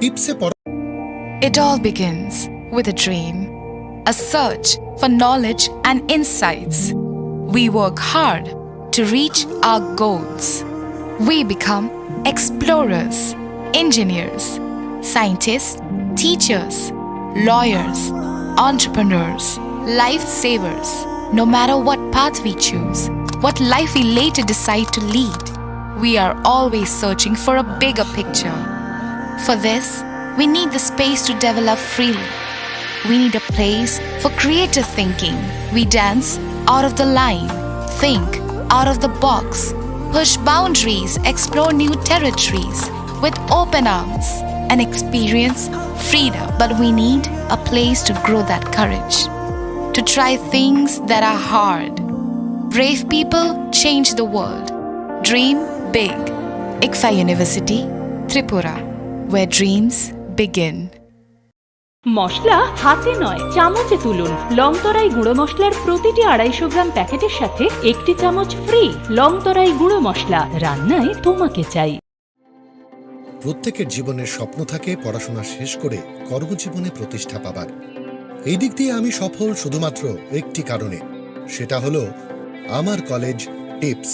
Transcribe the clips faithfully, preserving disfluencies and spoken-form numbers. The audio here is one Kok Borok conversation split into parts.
Tipse por- It all begins with a dream, a search for knowledge and insights. We work hard to reach our goals. We become explorers, engineers, scientists, teachers, lawyers, entrepreneurs, lifesavers. No matter what path we choose, what life we later decide to lead, we are always searching for a bigger picture. For this, we need the space to develop freely. We need a place for creative thinking. We dance out of the line, think out of the box, push boundaries, explore new territories with open arms, and experience freedom. But we need a place to grow that courage, to try things that are hard. Brave people change the world. Dream big. ICFAI University, Tripura, where dreams begin. মশলা হাতে নয়, চামচে তুলুন। লংতরাই গুঁড়ো মশলার প্রতিটি আড়াইশো গ্রাম প্যাকেটের সাথে একটি চামচ ফ্রি। লংতরাই গুঁড়ো মশলা, রান্নায় তোমাকে চাই। প্রত্যেকের জীবনের স্বপ্ন থাকে পড়াশোনা শেষ করে কর্মজীবনে প্রতিষ্ঠা পাবার। এই দিক দিয়ে আমি সফল শুধুমাত্র একটি কারণে, সেটা হলো আমার কলেজ টিপস,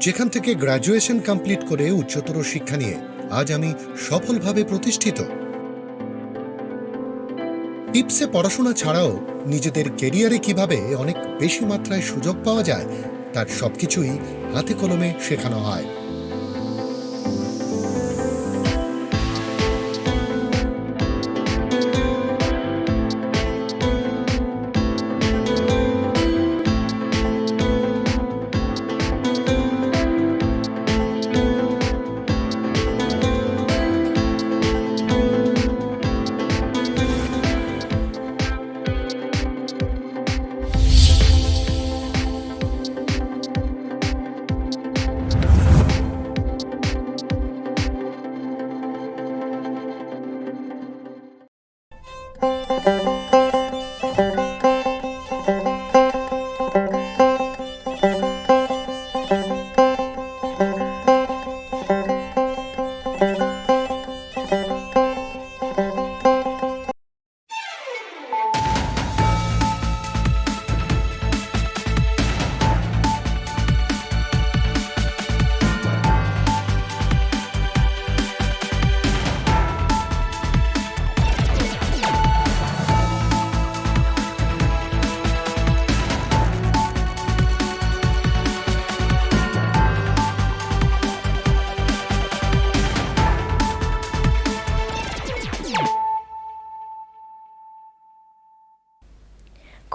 যেখান থেকে গ্র্যাজুয়েশন কমপ্লিট করে উচ্চতর শিক্ষা নিয়ে আজ আমি সফলভাবে প্রতিষ্ঠিত। টিপসে পড়াশোনা ছাড়াও নিজেদের ক্যারিয়ারে কিভাবে অনেক বেশি মাত্রায় সুযোগ পাওয়া যায়, তার সবকিছুই হাতে কলমে শেখানো হয়।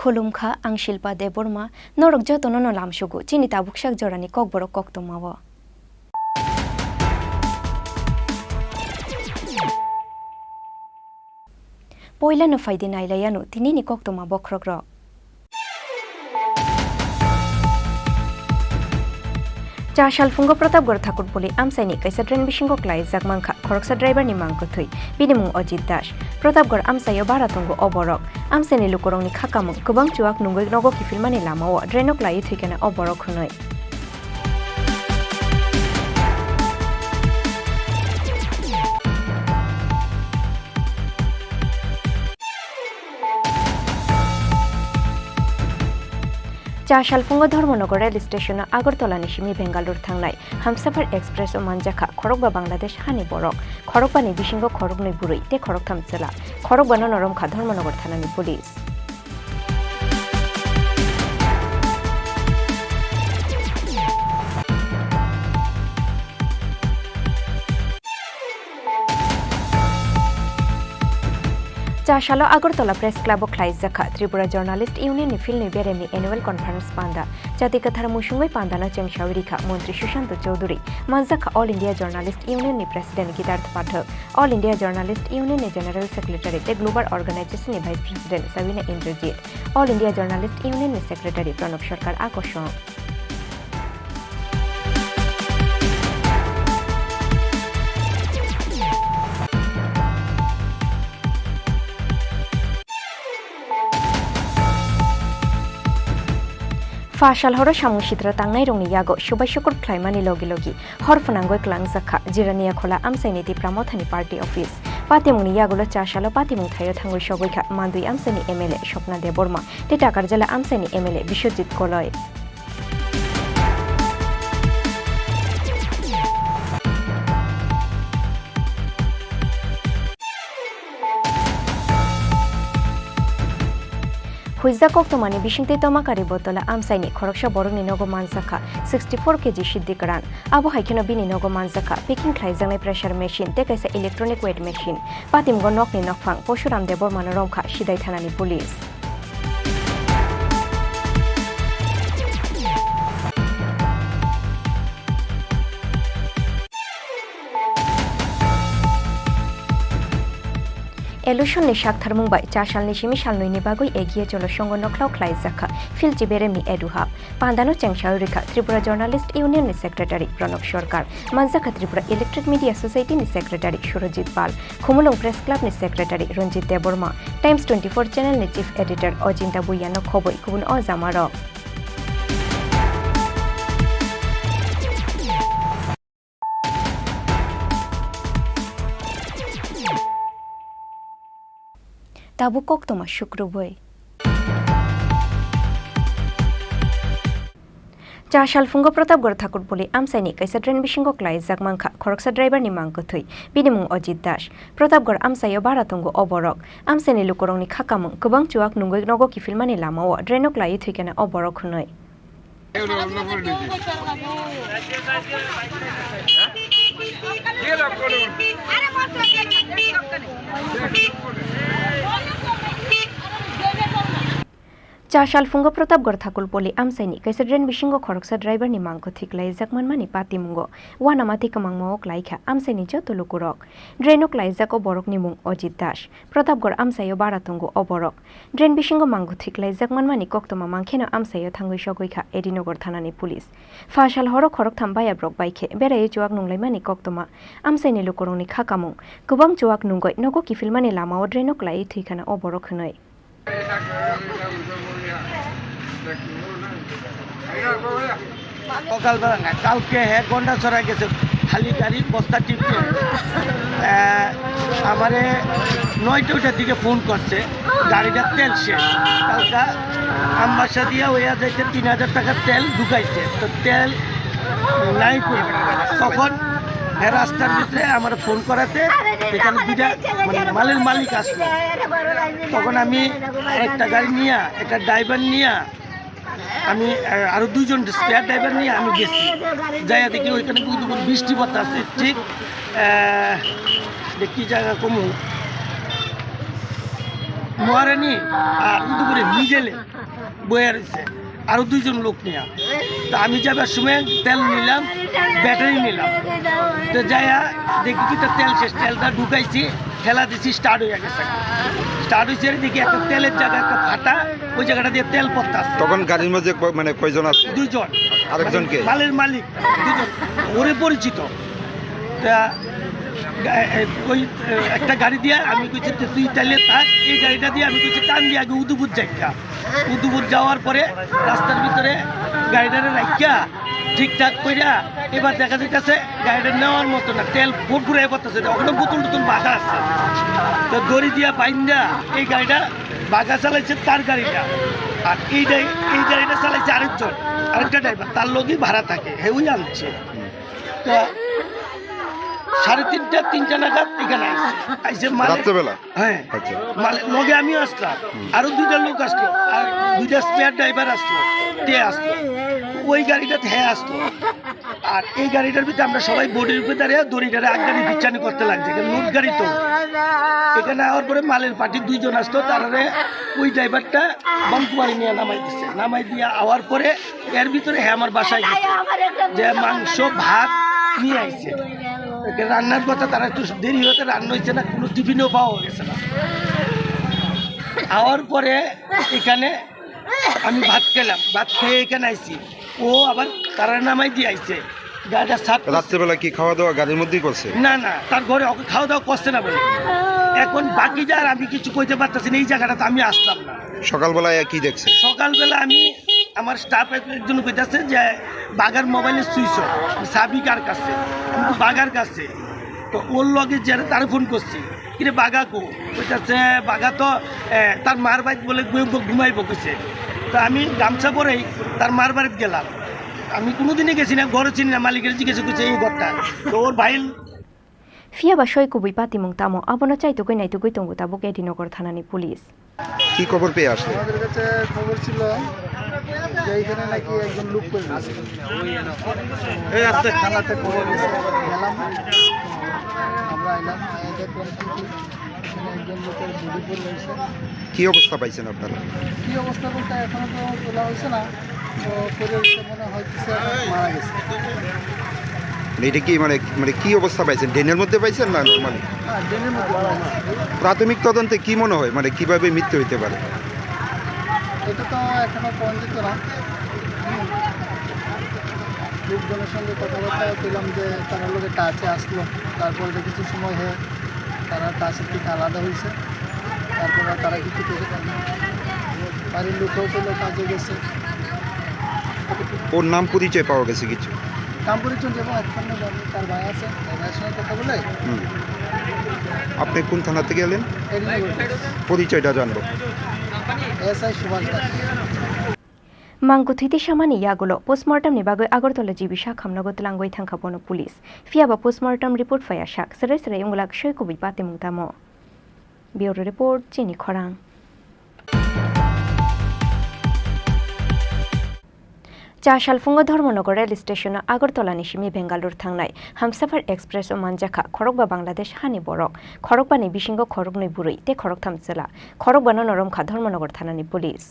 Khulumkha, ang Shilpa Debbarma, norok jotono no lamsugo chini tabuksak jorani kokborok koktwmao. Poilano phaidi nailaiano tinini koktwma bokhorokrok. Cha salphungo Pratapgarh Thakurpuli amchaini kaisa drain bisingo klaijak mankha, khoroksa driver ni mang kwthwi, bini mung Ajit Das. Pratapgarh amchaio bara tongo o borok. Amchaini lukurokni kha kamung kwbang chuak nungwi nogo kiphilmani lamao draino klaiwi thwikana o borok hwnwi. Cha salphungo Dharmanagar rail station-o Agartala ni simi Bengaluru thangnai Hamsafar Express-o manjakha khorokba Bangladesh hani borok, khorokbani bisingo khoroknwi bwrwi tei khoroktham chwla. Khorokbano noromkha Dharmanagar thanani police. Cha salo Agartala Press Club-o khlaijakha Tripura Journalist Union ni philnwi beremni annual conference panda. Chati kwthar muisungwi pandano chengsawi rikha Montri Sushanta Chowdhury, manjakha All India Journalist Union ni President Gidarth Pathak, All India Journalist Union ni General Secretary tei Global Organization ni Vice President Sabina Indrajit, All India Journalist Union ni Secretary Pranab Sarkar a kosong. Pasal horo samung sitra tangnairokni yago subai sukur khlaimani logi logi hor phwnangwi klangjak kha Jiraniakhola amchaini Tipra Mothani party office. Patimungni yagulo chasalo patimung thaio thangwi sogwi kha Mandwi amchaini M L A Swapna Debbarma tei Takarjala amchaini M L A Biswajit Goloi. Huijak koktwmani bisingtwi Tomakari Botola amchaini khoroksa borokni nogo manjakha sixty four K G siddi kwran. Abo hai kheno bini nogo manjakha packing khlaijaknai pressure machine tei kaisa electronic weight machine. Patimgo nokni nokphang Poshuram Debbarmano romkha Sidai thanani police. Elushon ni saktharmung bai cha salni simi salnwi ni bagwi egiye cholo songo nokhlao khlaijak kha Philchi Beremni Eduhap. Pandano chengsawi rikha Tripura Journalist Union ni Secretary Pranab Sarkar, manjakha Tripura Electric Media Society ni Secretary Surojit Pal, Khumulwng Press Club ni Secretary Ranjit Debbarma, Times twenty four Channel ni Chief Editor Ojinta Bhuyan no khobwi kubun o jamarok. Tabuk koktwma sukrubwi. Cha salphungo Pratapgarh Thakurpuli amchaini kaisa drain bisingo klaijak mankha khoroksa driver ni mang kwthwi, bini mung Ajit Das. Pratapgarh amchaio bara tongo o borok. Amchaini lukurokni kha kamung kwbang chuak nungwi nogo kiphilmani lamao draino klaiwi thwikha o borok hwnwi. Cha salphungo Pratapgarh Thakurpuli amchaini kaisa drain bisingo khoroksa driver ni mang kwthwi klaijak manmani patimungo uanama tei kwmangmao klaikha amchaini joto lukurok. Draino klaijak o borokni mung Ajit Das. Pratapgarh amchaio bara tongo o borok. Drain bisingo mang kwthwi klaijak manmani koktwma mangkheno amchaio thangwi sogwi kha A D Nagar thanani police. Phasal horo khoroktham bayabrok bai khe beraiwi chuak nunglaimani koktwma amchaini lukurokni kha kamung kwbang chuak nungwi nogo kiphilmani lamao draino klaiwi thwikha o borok hwnwi. সকালবেলা না, কালকে এক ঘন্টা ছাড়া গেছে, খালি গাড়ি বস্তা টিপে। আহ, আমারে নয়টা ওইটার দিকে ফোন করছে, গাড়িটার তেল শেষ। কালকা আমবাসা দিয়া ওইয়া যাইতে তিন হাজার টাকার তেল ঢুকাইছে, তো তেল নাই কই। তখন এ রাস্তার ভিতরে আমার ফোন করাতে এখানে দুইটা মানে মালের মালিক আসলো। তখন আমি একটা গাড়ি নিয়ে, একটা ড্রাইভার নিয়ে আমি, আহ, আরো দুইজন স্পেয়ার ড্রাইভার নিয়ে আমি গেছি। যাইয়া দেখি ওইখানে কিন্তু কোনো বৃষ্টি পড়তে আছে, ঠিক, আহ, যে কি জায়গা কমু, মহারানী আর উদয়পুরে মিডেলে বইয়া রয়েছে আরো দুইজন লোক নিয়ে। তো আমি যাবার সময় তেল নিলাম, ব্যাটারি নিলাম। তো যাইয়া দেখি কি তো তেল শেষ, তেলটা ঢুকাইছি, ঠেলা দিছি, স্টার্ট হয়ে গেছে। স্টার্ট হয়েছে, দেখি একটা তেলের জায়গা, একটা ফাটা, ওই জায়গাটা দিয়ে তেল পড়তে আসছে। তখন গাড়ির মধ্যে ক-, মানে কয়জন আছে? দুইজন। আরেকজন কে? মালের মালিক, দুইজন। ওরে পরিচিত। তা, গা-, এ, ওই, এ, একটা গাড়ি দিয়ে আমি কইছি, "তুই, তুই তাইলে থাক", এই গাড়িটা দিয়ে আমি কইছি, "টান দিয়ে আগে উদুপুর যাইগা।" উদুপুর যাওয়ার পরে রাস্তার ভিতরে গাড়িটারে রাখিয়া ঠিকঠাক কইরা এবার দেখা যাইতেছে গাড়িটা নেওয়ার মতো না, তেল ফুরফুরে পড়তেছে, ওখানে বোতল টোতল বাঁধা আছে। তো দড়ি দিয়া বাইন্দা এই গাড়িটা বাগা চালাইছে তার গাড়িটা, আর এইটাই, এই গাড়িটা চালাইছে আরেকজন, আরেকটা ড্রাইভার, তার লগেই ভাড়া থাকে, হেউই আনছে। তো সাড়ে তিনটা, তিনটা নাগাদ এখানে আইছে। আইছে মানে রাত্রেবেলা? হ্যাঁ। আচ্ছা। মানে লগে আমিও আসলাম, হুম। আরো দুইটা লোক আসলো, আর দুইটা স্পেয়ার ড্রাইভার আসলো, তে আসলো। ওই গাড়িটাতে হ্যাঁ আসলো। আর এই গাড়িটার ভিতরে আমরা সবাই বডির উপরে দাঁড়িয়ে দড়ি দাঁড়িয়ে আগ গাড়ি পিছানি করতে লাগছে, এখানে লোড গাড়ি তো। এখানে আওয়ার পরে মালের পার্টি দুইজন আসতো, তারারে ওই ড্রাইভারটা বঙ্কুয়ারি নিয়ে নামাই দিচ্ছে। নামাই দিয়ে আওয়ার পরে এর ভিতরে হ্যাঁ আমার বাসায় গেছে, যে মাংস ভাত নিয়ে আইছে। একে রান্নার কথা, তারা একটু দেরি হতে রান্না হয়েছে না, কোনো টিফিনও পাওয়া গেছে না। আওয়ার পরে এখানে আমি ভাত খেলাম, ভাত খেয়ে এখানে আইছি, ও আবার তারা নামাই দিয়ে আইছে। গাড়িটা সাফ করছে। রাত্রেবেলা কি খাওয়া দাওয়া গাড়ির মধ্যেই করছে? না, না, তার ঘরে ওকে খাওয়া দাওয়া করছে না বলে। এখন বাকি যার আমি কিছু কইতে পারতেছি না, এই জায়গাটাতে আমি আসলাম না। সকালবেলায় কি দেখছে? সকালবেলা আমি আমার স্টাফ একজন কইতাছে যে বাগার মোবাইলে সুইচ অফ, চাবি কার কাছে? আমি তো বাগার কাছে। তো ওর লগে যে তারে ফোন করছি, "কিরে বাগা কো?" কইতাছে, "বাগা তো, এ, তার মার বাড়িত বলে ঘু-, ঘু-, ঘুমাইবো কইছে।" তো আমি গামছা পরেই তার মার বাড়িত গেলাম। আমি কোনোদিনই গেছি না, ঘরে চিনি না, মালিকের জিজ্ঞেস করছে এই ঘরটা। তো ওর ভাই Phiya ba soi kubui patimung tamo, abono chaitugwi naitugwi tongo tabuk Edinagar thanani police. কি খবর পেয়ে আসলে? আমাদের কাছে খবর ছিল যে এখানে নাকি একজন লুক পড়ে গেছে। এই আস্তে। থানাতে খবর গেছে, গেলাম, আমরা এলাম, আয়া দেখলাম কি কি, এখানে একজন লোকের বডি পড়ে রয়েছে। কি অবস্থা পাইছেন আপনারা? কি অবস্থা বলতে এখনো তো তোলা হয়েছে না, তো পড়ে রয়েছে, মনে হয় কিছু একটা মারা গেছে। মানে এটা কি, মানে, মানে কি অবস্থা পাইছেন? ড্রেনের মধ্যে পাইছেন না নরমালি? হ্যাঁ, ড্রেনের মধ্যে পড়ে গেছে। প্রাথমিক তদন্তে কি মনে হয়, মানে কিভাবে মৃত্যু হইতে পারে? এটা তো এখনো পঞ্জিত না। হুম। লোকজনের সঙ্গে কথাবার্তা পেলাম যে তারা লোকে টাচে আসলো, তারপরে যে কিছু সময় হয়ে তারা টাচের থেকে আলাদা হয়েছে। তারপরে আর তারা কিছু পেতে পারেনি। বাড়ির লোকও পেলো, কাজে গেছে। ওর নাম পরিচয় পাওয়া গেছে কিছু? নাম পরিচয় দেবো, এখন না জানি, তার ভাই আছে, তার ভাইয়ের সঙ্গে কথা বলে হুম। আপনি কোন থানা থেকে এলেন? এডিনগর। পরিচয়টা জানবো। SI Subhash Das. Mangkuthwi tei samani yagulo postmortem ni bagwi Agartala G B sakhamnogo twlangwi thangkha bono police. Phiya ba postmortem report phaiya sak, serai serai wngwlak soi kubui patimung tamo. Bureau report, Chini Khorang. Cha salphungo Dharmanagar rail station-o Agartala ni simi Bengaluru thangnai Hamsafar Express-o manjakha khorokba Bangladesh hani borok, khorokbani bisingo khoroknwi bwrwi tei khoroktham chwla. Khorokbano noromkha Dharmanagar thanani police.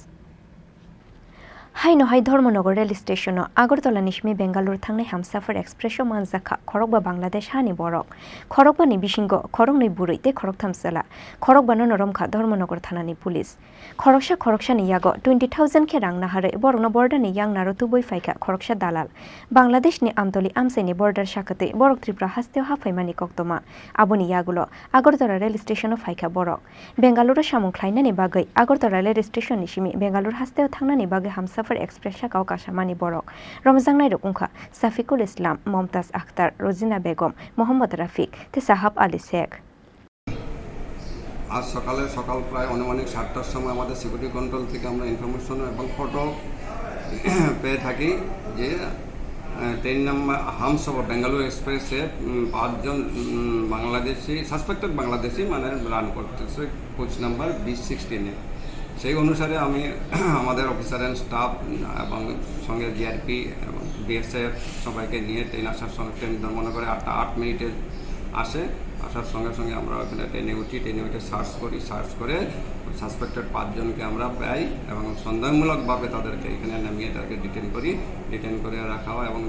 Haino hai Dharmanagar rail station-o Agartala ni simi Bengaluru thangnai Hamsafar Express-o manjakha khorokba Bangladesh hani borok, khorokbani bisingo khoroknwi bwrwi tei khoroktham chwla. Khorokbano noromkha Dharmanagar thanani police. Khoroksa khoroksani yago twenty thousand khe rang naharwi borokno border ni yang naro tubui phaikha khoroksa dalal. Bangladesh ni Amtoli amchaini border sakatwi borok Tripura hasteo haphaimani koktoma. Aboni yagulo Agartala rail station-o phaikha borok. Bengaluru samung khlainani bagwi Agartala rail station ni simi Bengaluru hasteo thangnani bagwi Hamsafar Express sakao kasamani borok. Romjaknairok wngkha Safikul Islam, Momtaz Akhtar, Rozina Begum, Mohammad Rafiq tei Sahab Ali Sheikh. আজ সকালে, সকাল প্রায় আনুমানিক সাতটার সময় আমাদের security control থেকে আমরা ইনফরমেশন এবং ফটো পেয়ে থাকি যে, আহ, তিন নম্বর হামসফর বেঙ্গালুরু এক্সপ্রেসে, উম, পাঁচজন, উম, বাংলাদেশি, সাসপেক্টেড বাংলাদেশি, মানে, রান করতেছে কোচ নাম্বার বি সিক্সটিনে। সেই অনুসারে আমি আমাদের অফিসার অ্যান্ড স্টাফ এবং সঙ্গে জিআরপি এবং বিএসএফ সবাইকে নিয়ে ট্রেন আসার সঙ্গে, ট্রেন ধর্মনগরে আটটা আট মিনিটে আসে। আসার সঙ্গে সঙ্গে আমরা ওখানে ট্রেনে উঠি, ট্রেনে উঠে সার্চ করি, সার্চ করে সাসপেক্টেড পাঁচজনকে আমরা পাই এবং সন্দেহমূলকভাবে তাদেরকে এখানে নামিয়ে তাদেরকে ডিটেন করি। ডিটেন করে রাখা হয় এবং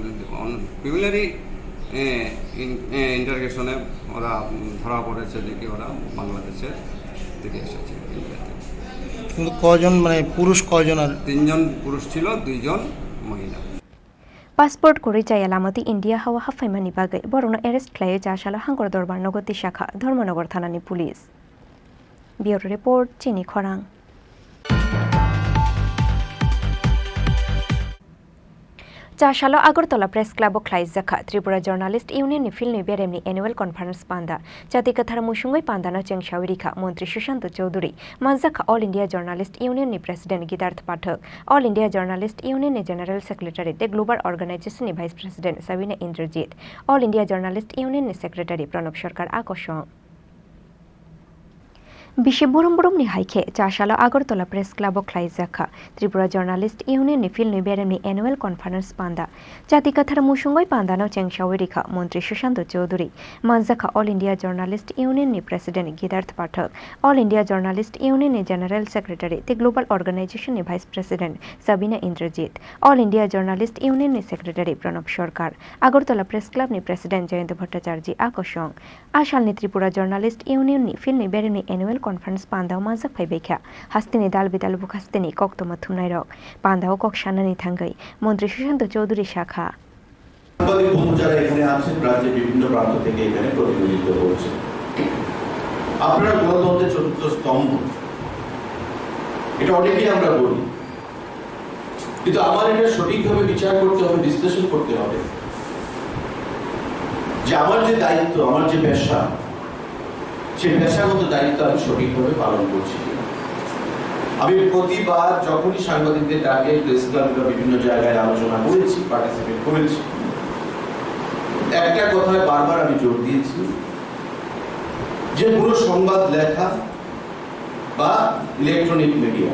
অন-, প্রিলিমিনারি, এ, ইন-, এ, ইন্টারোগেশনে ওরা, উম, ধরা পড়েছে যে কি ওরা বাংলাদেশের থেকে এসেছে, ইন্ডিয়াতে। কিন্তু কয়জন, মানে, পুরুষ কয়জন আর? তিনজন পুরুষ ছিল, দুইজন মহিলা। Passport kwrwi chaya lamati India hao haphaimani bagwi borokno arrest khlaiwi cha salo Hangkor Dorbar nogo tisakha Dharmanagar thanani police. Bureau report, Chini Khorang. Cha salo Agartala Press Club-o khlaijakha Tripura Journalist Union ni philnwi beremni annual conference panda. Chati kwthar musungwi pandano chengsawi rikha Montri Sushanta Chowdhury, manjakha All India Journalist Union ni President Gidarth Pathak, All India Journalist Union ni General Secretary tei Global Organization ni Vice President Sabina Indrajit, All India Journalist Union ni Secretary Pranab Sarkar a kosong. Bisi burum burumni hai khe cha salo Agartala Press Club-o khlaijakha Tripura Journalist Union ni philnwi beremni annual conference panda. Chati kwthar musungwi pandano chengsawi rikha Montri Sushanta Chowdhury, manjakha All India Journalist Union ni President Gidarth Pathak, All India Journalist Union ni General Secretary tei Global Organization ni Vice President Sabina Indrajit, All India Journalist Union ni Secretary Pranab Sarkar, Agartala Press Club ni President Jayanta Bhattacharjee a kosong. A salni Tripura Journalist Union ni philnwi beremni annual conference pandao manjak phaibaikha hasteni dal bidal bukhasteni koktoma thumnairok. Pandao kok sanani thangwi Montri Sushanta Chowdhury sakha. সাংবাদিক বন্ধু যারা এখানে আছেন, রাজ্যের বিভিন্ন প্রান্ত থেকে এখানে প্রতিনিধিত্ব করছেন। আপনারা গণতন্ত্রের চতুর্থ স্তম্ভ, এটা অনেকেই আমরা বলি। কিন্তু আমার এটা সঠিকভাবে বিচার করতে হবে, বিশ্লেষণ করতে হবে যে আমার যে দায়িত্ব, আমার যে পেশা, সেই পেশাগত দায়িত্ব আমি সঠিকভাবে পালন করছি কিনা। আমি প্রতিবার যখনই সাংবাদিকদের ডাকে প্রেস ক্লাবে বা বিভিন্ন জায়গায় আলোচনা করেছি, পার্টিসিপেট করেছি, একটা কথায় বারবার আমি জোর দিয়েছি যে কোনো সংবাদ লেখা বা ইলেকট্রনিক মিডিয়া,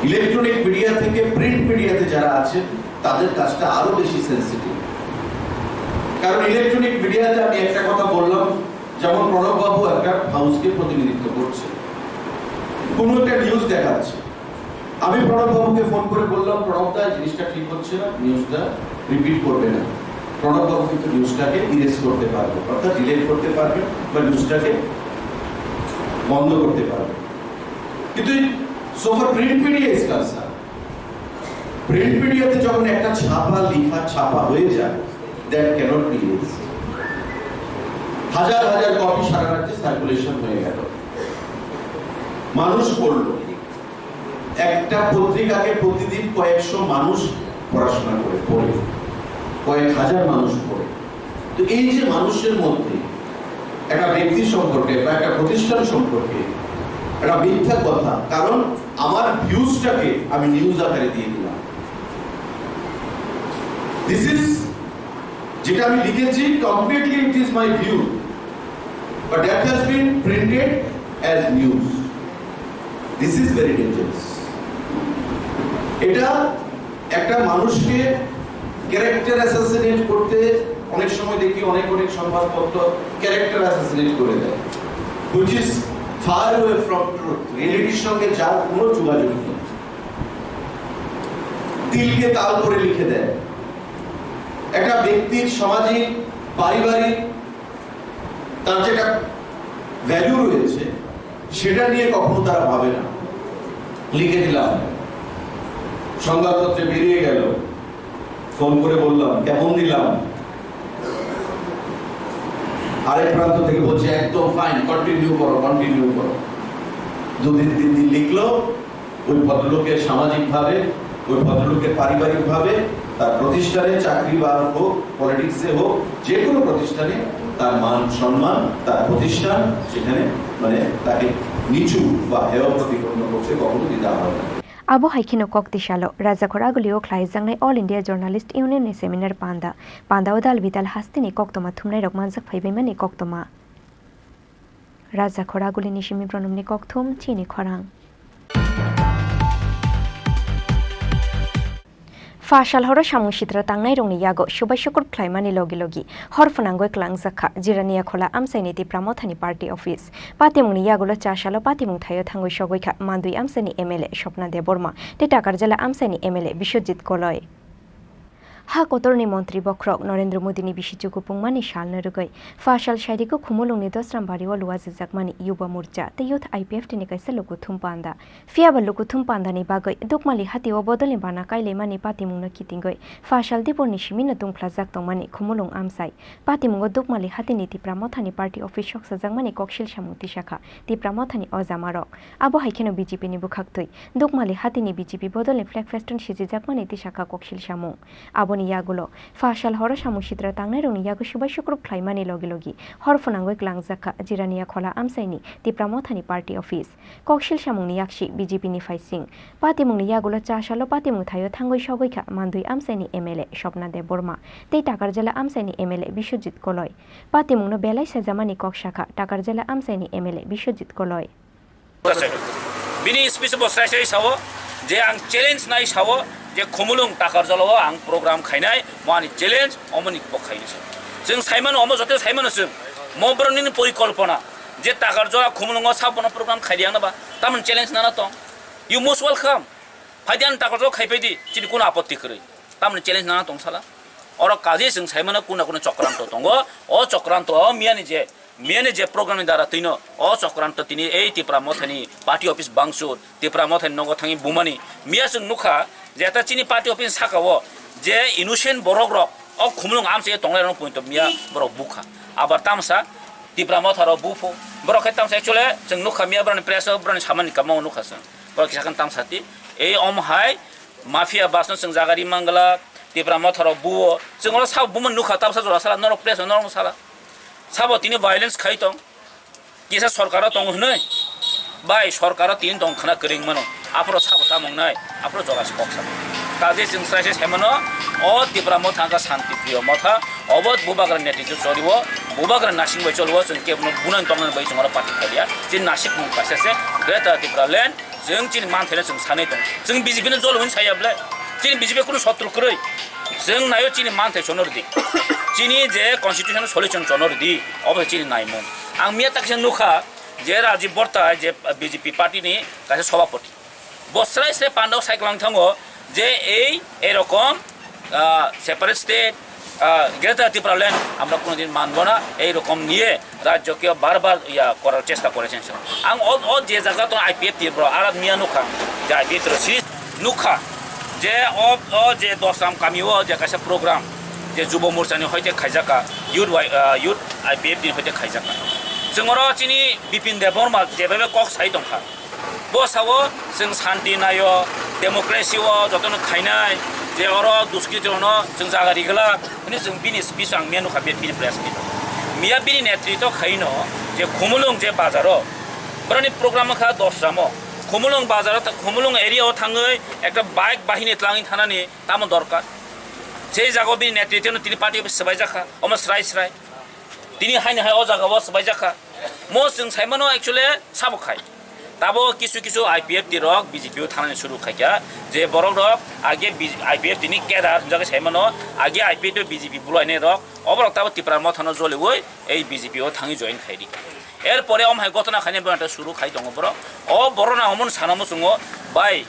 ইলেকট্রনিক মিডিয়া থেকে প্রিন্ট মিডিয়াতে যারা আছেন, তাদের কাজটা আরো বেশি সেন্সিটিভ। কারণ ইলেকট্রনিক মিডিয়াতে আমি একটা কথা বললাম, যেমন প্রণব বাবু একটা হাউসকে প্রতিনিধিত্ব করছে, কোনো একটা নিউজ দেখাচ্ছে, আমি প্রণব বাবুকে ফোন করে বললাম, "প্রণব দা, এই জিনিসটা ঠিক হচ্ছে না, নিউজটা রিপিট করবে না।" প্রণব বাবু কিন্তু নিউজটাকে ইরেজ করতে পারবে, অর্থাৎ ডিলিট করতে পারবে বা নিউজটাকে বন্ধ করতে পারবে। কিন্তু সোফার print media is concern, print মিডিয়াতে যখন একটা ছাপা লেখা ছাপা হয়ে যায়, দ্যাট ক্যানট বি ইরেজ। হাজার হাজার কপি সারা রাজ্যে সার্কুলেশন হয়ে গেল, মানুষ পড়লো। একটা পত্রিকাকে প্রতিদিন কয়েকশো মানুষ পড়াশোনা করে, পড়ে, কয়েক হাজার মানুষ পড়ে। তো এই যে মানুষের মধ্যে একটা ব্যক্তি সম্পর্কে বা একটা প্রতিষ্ঠান সম্পর্কে একটা মিথ্যা কথা, কারণ আমার ভিউজটাকে আমি নিউজ আকারে দিয়ে দিলাম। দিস ইজ, যেটা আমি লিখেছি, completely it is my view, but that has been printed as news. This is very dangerous. এটা একটা মানুষকে ক্যারেক্টার অ্যাসাসিনেট করতে অনেক সময় দেখি, অনেক অনেক সংবাদপত্র ক্যারেক্টার অ্যাসাসিনেট করে দেয়, which is far away from truth, রিয়েলিটির সঙ্গে যার কোনো যোগাযোগ নেই। তিলকে তাল করে লিখে দেয়। একটা ব্যক্তির সামাজিক, পারিবারিক, তার যেটা ভ্যালু রয়েছে, সেটা নিয়ে কখনো তারা ভাবে না। লিখে দিলাম, সংবাদপত্রে বেরিয়ে গেল, ফোন করে বললাম, "কেমন দিলাম?" আরেক প্রান্ত থেকে বলছে, "একদম ফাইন, কন্টিনিউ করো, কন্টিনিউ করো।" দুদিন, তিন দিন লিখলো, ওই ভদ্রলোকের সামাজিকভাবে, ওই ভদ্রলোকের পারিবারিকভাবে, তার প্রতিষ্ঠানে, চাকরি বা হোক, পলিটিক্সে হোক, যে কোনো প্রতিষ্ঠানে তার মান সম্মান, তার প্রতিষ্ঠান সেখানে, মানে, তাকে নিচু বা হেয় প্রতিপন্ন করতে কখনো দ্বিধা হয় না। Abo hai kheno kok tisalo Rajakhor Agulio khlaijaknai All India Journalist Union ni seminar panda. Panda o dal bidal hasteni koktoma thumnairok manjak phaibaimani koktoma. Rajakhor Agulini simi Pranamni kokthum chini khorang. Pha sal horo samung sitra tangnairokni yago subai sukur khlaimani logi logi hor phwnangwi klangjak kha Jirania Khola amchaini Tipra Mothani party office. Patimungni yagulo cha salo patimung thaio thangwi sogwi kha Mandwi amchaini M L A Swapna Debbarma tei Takarjala amchaini M L A Biswajit Koloi. Ha kotorni montri bokhorok Narendra Modini bisi chukupungmani salno rwgwi pha sal sairiko Khumulungni Dosrambari o luajijakmani Yuba Morcha tei Youth I P F T ni kaisa lukuthum panda. Phiyaba lukuthum pandani bagwi Dukmali hatio bodolni bana kailaimani patimungno kitingwi pha sal diporni simino tungphlajak tongmani Khumulung amchai. Patimungo Dukmali hatini Tipra Mothani party office soksajakmani koksil samung tisakha Tipra Mothani ojamarok. Abo hai kheno B J P ni bwkhaktwi Dukmali hatini B J P bodolni flag festoon sijijakmani tisakha koksil samung. Aboni yagulo pha sal horo samung sitra tangnairokni yago subai sukrub khlaimani logi logi hor phwnangwi klangjak kha Jirania Khola amchaini Tipra Mothani party office. Koksil samungni yaksi B J P ni phaising. Patimungni yagulo cha salo patimung thaio thangwi sogwi kha Mandwi amchaini M L A Swapna Debbarma tei Takarjala amchaini M L A Biswajit Koloi. Patimungno belai sejamani kok sakha Takarjala amchaini M L A Biswajit Koloi. Bini speech bo srai srai sao je ang challenge nai sao je Khumulung Takarjala o ang program khainai, mo ani challenge, omoni bo khainai se. Chwng saimano, omo joto saimano chwng. Mo borokni porikolpona je Takarjala Khumulungo sabono program khaidi ang naba, tamoni challenge nana tong. You most welcome. Phaidi ani Takarjala khaipaidi, chini kuno apotti kwrwi. Tamoni challenge nana tong sala. Oro kaje chwng saimano kuna kuna chokranto tongo. O chokranto o miyani je, miyani je program ni dara twino o chokranto tini ei Tipra Mothani party office bangsur, Tipra Mothani nogo thangwi bumani. Miya chwng nukha je ta chini party office saka o je innocent borok rok o Khumulung amsa tonglai rok poito miya borok bukha. Abar tamsa Tipra Motha rok bupho. Borok khe tamsa actually chwng nukha miya borokni press o borokni samani kamo nukha chwng. Borok kisa khe tamsa ti Ei om hai mafia basno chwng jaga ri manglak, Tipra Motha rok buo, chwng oro sabo bumo nukha, tabsa jora sala, norok press norok sala. Sabo tini violence khai tong, kisa sorkaro tong hwnwi, bai sorkaro tini tong khna kwrwng mano, aphuru sabo tamung nai, aphuru jora se kok sa. Kaje chwng srai se sai mano, o Tipra Motha wngkha Shanti Priyo Motha, obo bubagra netritw choliwo, bubagra nasing bai choliwo, chwng kebono bunani tongnani bai chwng oro party khaiya, chini nasik mung kaisa se Greater Tipra Land, Chwng chini manthaino chwng sanwi tongo. Chwng B J P no jolo hwnwi saya ble. Chini B J P kunu sotru kwrwi. Chwng naio chini manthai chono rwdi. Chini je constitution solution chono rwdi. Obo se chini naimung. Ang miya taksa nukha je Rajiv Borta je B J P party ni kaisa sobhapoti. Bo srai srai pandao sai kwlang thango je ei erokom ah, separate state, ah, Greater Tipraland আমরা কোনোদিন মানব না, এই রকম নিয়ে রাজ্যকে বারবার ইয়া করার চেষ্টা করেছেন। Ang o, o je jaga to I P F T bro, ara miya nukha, je I P F T ro si nukha, je o, o je Dosram kami o je kaisa program, je Jubo Morcha ni hoite khaijaka, youth, wai- ah, youth I P F T ni hoite khaijaka. Chwng oro chini Bipin Debbarma jebabe kok sai tongkha. Bo sao chwng santi naio, democracy o jotono khainai, je oro duskritirokno chwng jaga rigwlak hwnwi chwng bini speech ang miya nukha, bini press meet. Miya bini netritw khaino je Khumulwng je bazaro, boroni program wngkha Dosramo. Khumulwng bazaro tha-, Khumulwng area o thangwi ekta bike bahini tlangwi thanani tamo dorkar. Sei jagao bini netritwno tini party office swbaijakha, omo srai srai. Tini haini hai o jagao swbaijakha. Mo chwng saimano actually sabo khai. Tabo kisu kisu I P F T rok B J P o thanani suru khaikha. Je borok rok age B- I P F T ni cadre hwnjagwi saimano, age I P F T o B J P bulainai rok, oborok tabo Tipra Mothano joliwi ei B J P o thangwi join khaidi. Er pore om hai gotona khainai borok suru khai tongo borok. O borok na omo sana muchungo bai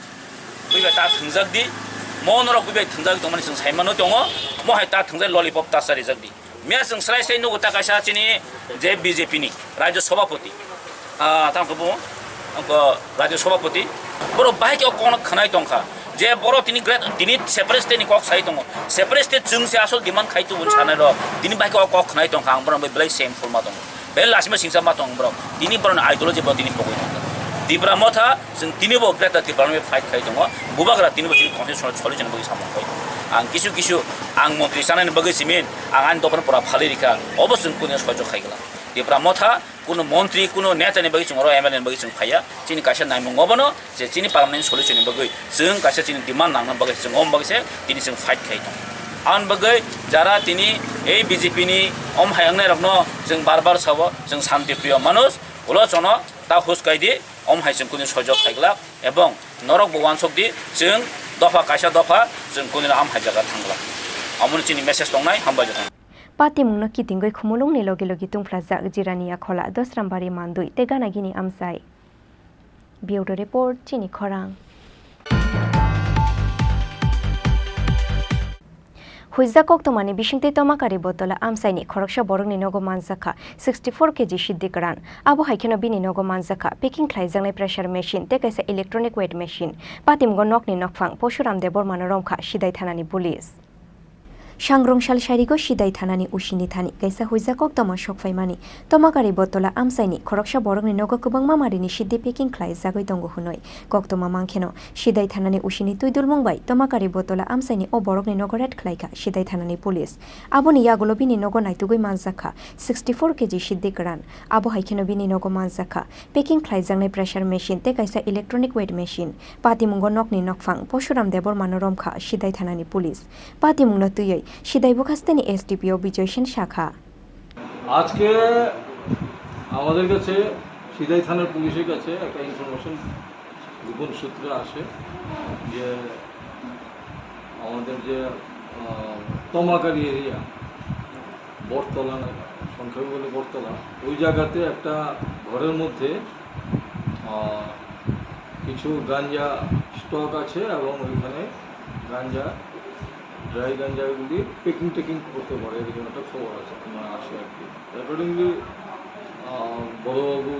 buibai ta thwngjak di. Mo norok buibai thwngjak tongmani chwng saimano tongo. Mo hai ta thwngjak lollipop ta charijak di. Miya chwng srai srai nugo ta kaisa chini je B J P ni Rajya Sabhapati, ah, tamo khe bo, bo Rajya Sabhapati, borok bahai khe o kokno khwnai tongkha je borok tini great, tini separate state ni kok sai tongo, separate state chwng se asol demand khai tubu sanai rok, tini bahai khe o kok khwnai tongkha, ang borok bai belai same forma tongo. Belai lachima singsa ma tong borok. Tini borokni ideology bo tini pogwi tongkha. Tipra Motha, chwng tini bo Greater Tipra Motha fight khai tongo. Bubagra tini bo chini constitution solution bagwi samung khai tongo. Ang kisu kisu ang montri chanani bagwi simin, ang ani dophani pora phalwi rikha. Obo chwng kunu sohojog khai glak. Tipra Motha, kunu montri, kunu neta ni bagwi chwng oro M L A ni bagwi chwng phaiya. Chini kaisa naimung obono, je chini permanent solution ni bagwi chwng kaisa chini demand nangna bagwi chwng om bagwi se tini chwng fight khai tong. Aboni bagwi jara tini ei B J P ni om hai wngnai rokno chwng bar bar sabo, chwng shanti priyo manush, ulo chono ta hus kai di, om hai chwng kunu sojok khai glak, ebong norok bo wansok di, chwng dopha kaisa dopha chwng kunu am hai jaga thang glak. Amoni chini message tongnai, hambai jotong. Patimungno kitingwi Khumulwngni logi logi tungphlajak Jirania Khola, Dosrambari Mandwi tei Ganagini amchai. Bureau Report, Chini Khorang. Huijak koktwmani bisingtwi Tomakari Botola amchaini khoroksa borokni nogo manjakha sixty four K G siddi kwran. Abo hai kheno bini nogo manjakha packing khlaijaknai pressure machine tei kaisa electronic weight machine. Patimungo nokni nokphang Poshuram Debbarmano romkha Sidai thanani police. Sangrong sal sarigo Sidai thanani usini thani kaisa huijak koktwma sokphaimani Tomakari Botola amchaini khoroksa borokni nogo kwbangma marini siddi packing khlai jagwi tongo hwnwi koktwma mankheno Sidai thanani usini twi dulmung bai Tomakari Botola amchaini o borokni nogo raid khlaikha Sidai thanani police. Aboni yagulo bini nogo naitugwi manjakha sixty four K G siddi kwran. Abo hai kheno bini nogo manjakha packing khlaijaknai pressure machine tei kaisa electronic weight machine. Patimungo nokni nokphang Poshuram Debbarmano romkha Sidai thanani police. Patimungno twiwi Sidai Bukhasteni S D P O Bijoy Sen sakha. আজকে আমাদের কাছে সিদাই থানার পুলিশের কাছে একটা ইনফরমেশন গোপন সূত্রে আসে যে আমাদের যে আহ, তমাকারি এরিয়া, বটতলা, সংক্ষেপে বলে বটতলা, ওই জায়গাতে একটা ঘরের মধ্যে আহ, কিছু গাঞ্জা স্টক আছে এবং ওইখানে গাঞ্জা, ড্রাই গাঞ্জাগুলি প্যাকিং ট্যাকিং করতে পারে, এরকম একটা খবর আছে, মানে, আসে আর কি। অ্যাকর্ডিংলি বড়বাবু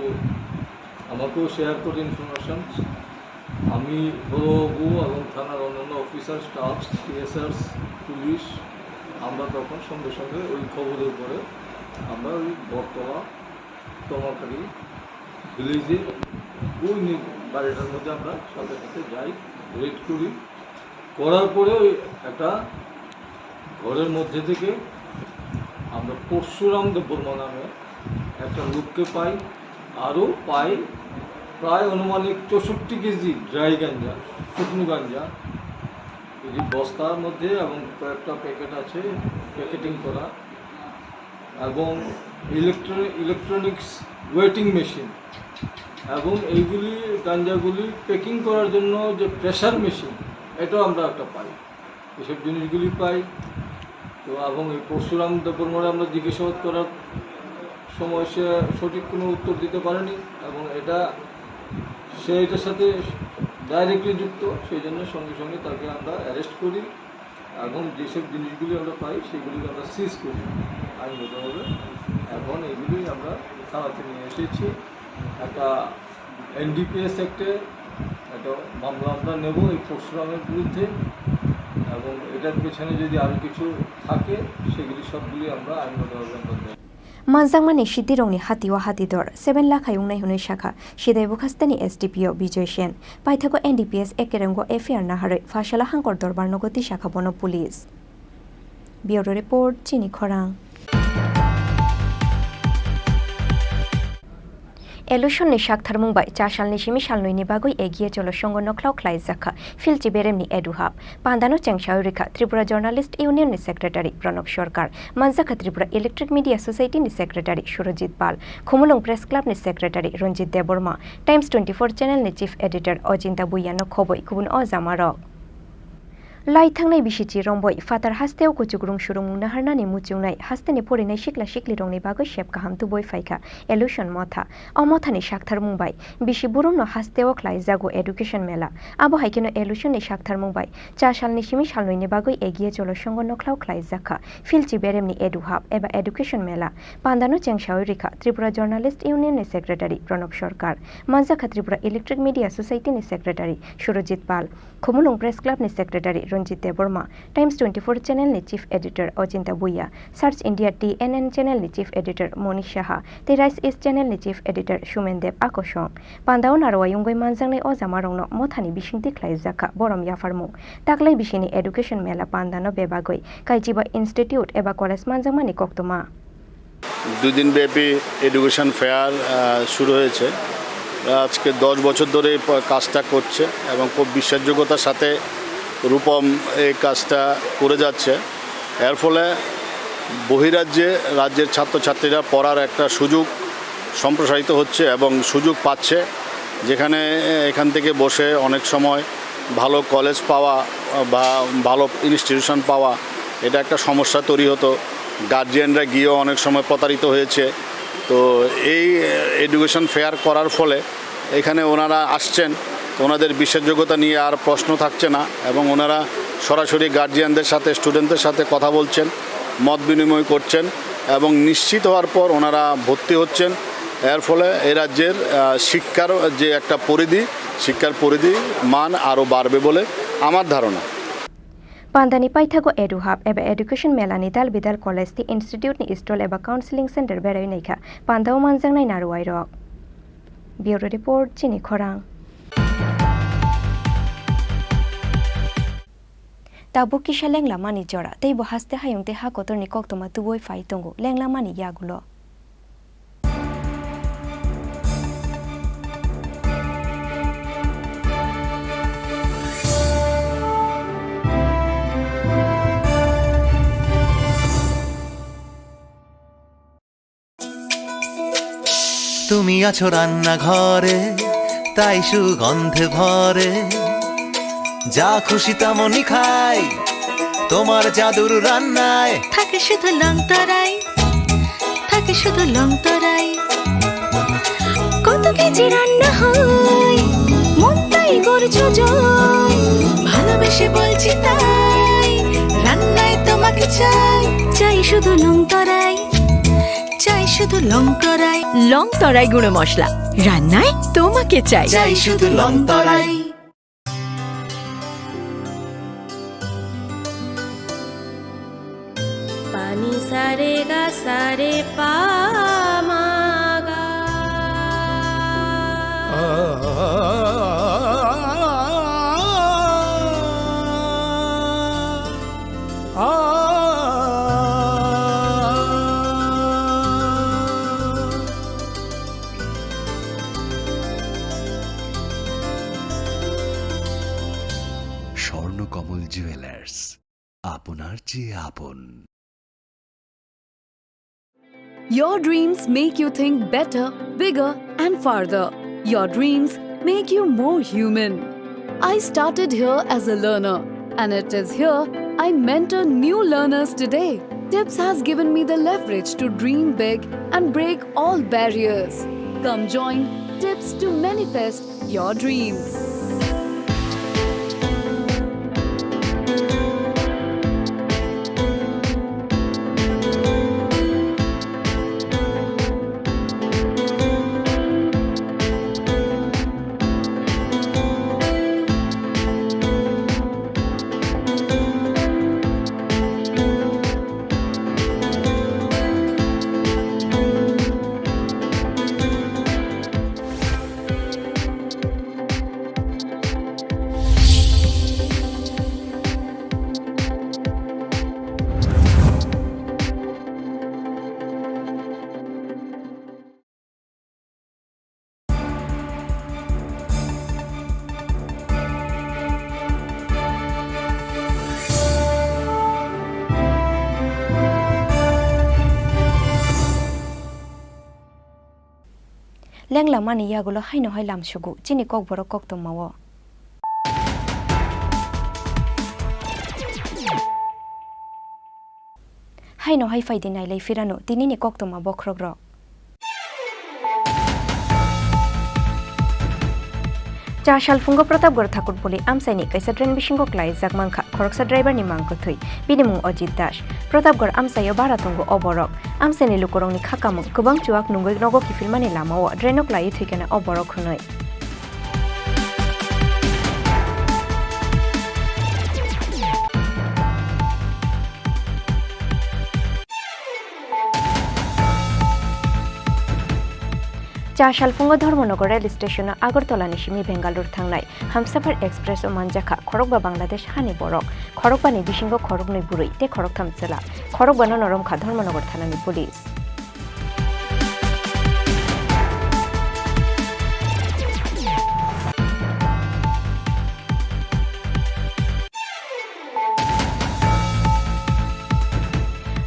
আমাকেও শেয়ার করে ইনফরমেশন। আমি বড়বাবু এবং থানার অন্যান্য অফিসার, স্টাফ, সিএসআর, পুলিশ, আমরা তখন সঙ্গে সঙ্গে ওই খবরের উপরে আমরা ওই বটতলা তমাকারি ভিলেজে ওই নি- বাড়িটার মধ্যে আমরা সাথে সাথে যাই। রেড করি। করার পরে ওই একটা ঘরের মধ্যে থেকে আমরা পরশুরাম দেববর্মা নামে একটা লোককে পাই, আরও পাই প্রায় আনুমানিক চৌষট্টি কেজি ড্রাই গাঞ্জা, শুকনো গাঞ্জা। এটি বস্তার মধ্যে এবং কয়েকটা প্যাকেট আছে প্যাকেটিং করা, এবং ইলেকট্রনিক, ইলেকট্রনিক্স ওয়েটিং মেশিন, এবং এইগুলি, গাঞ্জাগুলি প্যাকিং করার জন্য যে প্রেশার মেশিন, এটাও আমরা একটা পাই। এসব জিনিসগুলি পাই। তো এবং এই পরশুরাম দেববর্মারে আমরা জিজ্ঞাসাবাদ করার সময় সে সঠিক কোনো উত্তর দিতে পারেনি, এবং এটা, সে এটার সাথে ডাইরেক্টলি যুক্ত, সেই জন্য সঙ্গে সঙ্গে তাকে আমরা অ্যারেস্ট করি এবং যেসব জিনিসগুলি আমরা পাই সেগুলিকে আমরা সিজ করি আইনগতভাবে। এখন এগুলি আমরা থানাতে নিয়ে এসেছি। একটা এনডিপিএস অ্যাক্টে একটা মামলা আমরা নেব এই পরশুরামের বিরুদ্ধে, এবং এটার পেছনে যদি আরও কিছু থাকে সেগুলি সবগুলি আমরা আইনগতভাবে আমরা নেব। Manjakmani sitirokni hatio hatidor seven lakhai wngnai hwnwi sakha Sidai Bukhastani S D P O Bijoy Sen. Paithago N D P S ekerengo F I R naharwi Pharsala Hangkor Dorbar nogo tisakha bono police. Bureau Report, Chini Khorang. Elution ni saktharmung bai cha salni simi salnwi ni bagwi egiye cholo songo nokhlao khlaijakha Philchi Berem ni eduhap. Pandano chengsawi rikha Tripura Journalist Union ni Secretary Pranab Sarkar, manjakha Tripura Electric Media Society ni Secretary Surojit Pal, Khumulwng Press Club ni Secretary Ranjit Debbarma, Times twenty-four Channel ni Chief Editor Ojinta Bhuya no khoboi kubun o jamarok. Lai thangnai bisichi romboi phatar hasteo kuchuk rung surungmung naharnani muchungnai hasteni porinai sikla siklirokni bagwi sep kaham tubui phaikha Elution Motha. O mothani saktharmung bai bisi burumno hasteo khlaijago education mela. Abo hai kheno Elution ni saktharmung bai cha salni simi salnwi ni bagwi egiye cholo songo nokhlao khlaijakha Philchi Berem ni eduhap eba education mela. Pandano chengsawi rikha Tripura Journalist Union ni Secretary Pranab Sarkar, manjakha Tripura Electric Media Society ni Secretary Surojit Pal, Khumulwng Press Club ni Secretary Ranjit Debbarma, Times twenty-four Channel ni Chief Editor Ojinta Bhuya, Search India T N N Channel ni Chief Editor Monish Saha, tei Rise East Channel ni Chief Editor Sumen Deb Akosong. Pandao narwai wngwi manjaknai o jamarokno mothani bisingtwi khlaijakha borom yapharmung. Taklai bisini education mela pandano bebagwi kaichiba institute eba college manjakmani koktwma. দুই দিনব্যাপী education fair, আহ, শুরু হয়েছে। আজকে দশ বছর ধরে এই প-, কাজটা করছে এবং খুব বিশ্বাসযোগ্যতার সাথে রূপম এই কাজটা করে যাচ্ছে। এর ফলে বহিরাজ্যে রাজ্যের ছাত্রছাত্রীরা পড়ার একটা সুযোগ সম্প্রসারিত হচ্ছে এবং সুযোগ পাচ্ছে, যেখানে এখান থেকে বসে অনেক সময় ভালো কলেজ পাওয়া বা ভালো ইনস্টিটিউশন পাওয়া, এটা একটা সমস্যা তৈরি হতো। গার্জিয়ানরা গিয়েও অনেক সময় প্রতারিত হয়েছে। তো এই এডুকেশন ফেয়ার করার ফলে এখানে ওনারা আসছেন, তো ওনাদের বিশ্বাসযোগ্যতা নিয়ে আর প্রশ্ন থাকছে না এবং ওনারা সরাসরি গার্জিয়ানদের সাথে, স্টুডেন্টদের সাথে কথা বলছেন, মত বিনিময় করছেন এবং নিশ্চিত হওয়ার পর ওনারা ভর্তি হচ্ছেন। এর ফলে এই রাজ্যের, আহ, শিক্ষার যে একটা পরিধি, শিক্ষার পরিধি মান আরও বাড়বে বলে আমার ধারণা। Pandani paithago eduhap eba education mela ni dal bidal college tei institute ni stall eba counseling center berai naikha pandao manjaknai narwai rok. Bureau Report, Chini Khorang. Tabuk kisa lenglamani jora, tei bo haste hayung tei ha kotorni koktwma tubui phai tongo lenglamani yagulo. তুমি আছো রান্নাঘরে, তাই সুগন্ধে ভরে। যা খুশি তেমনই খাই, তোমার জাদুর রান্নায়। থাকে শুধু লং তরাই, থাকে শুধু লং তরাই। কত কেজি রান্না হয়, মন তাই করছো জয়। ভালোবেসে বলছি তাই, রান্নায় তোমাকে চাই, চাই শুধু লং তরাই। চাই শুধু লং তরাই। লং তরাই গুঁড়ো মশলা, রান্নায় তোমাকে চাই। চাই শুধু লং তরাই। পানি সারে গা সারে পা মা গা। কমল জুয়েলার্স, আপনার চেয়ে আপন। Your dreams make you think better, bigger, and farther. Your dreams make you more human. I started here as a learner, and it is here I mentor new learners today. Tips has given me the leverage to dream big and break all barriers. Come join Tips to manifest your dreams. Lenglamani yagulo haino hai lamsugo chini kokborok koktwmao. Haino hai phaidi nailai phirano tinini koktwma bokhorokrok. Cha salphungo Pratapgarh Thakurpuli amchaini kaisa train bisingo klaijak mankha khoroksa driver ni mang kwthwi, bini mung Ajit Das. Pratapgarh amchaio bara tongo o borok. Amchaini lukurokni kha kamung kwbang chuak nungwi nogo kiphilmani lamao traino klaiwi thwikana o borok hwnwi. Cha salphungo Dharmanagar rail station-o Agartala ni simi Bengaluru thangnai Hamsafar Express-o manjakha khorokba Bangladesh hani borok, khorokbani bisingo khoroknwi bwrwi tei khoroktham chwla. Khorokbano noromkha Dharmanagar thanani police.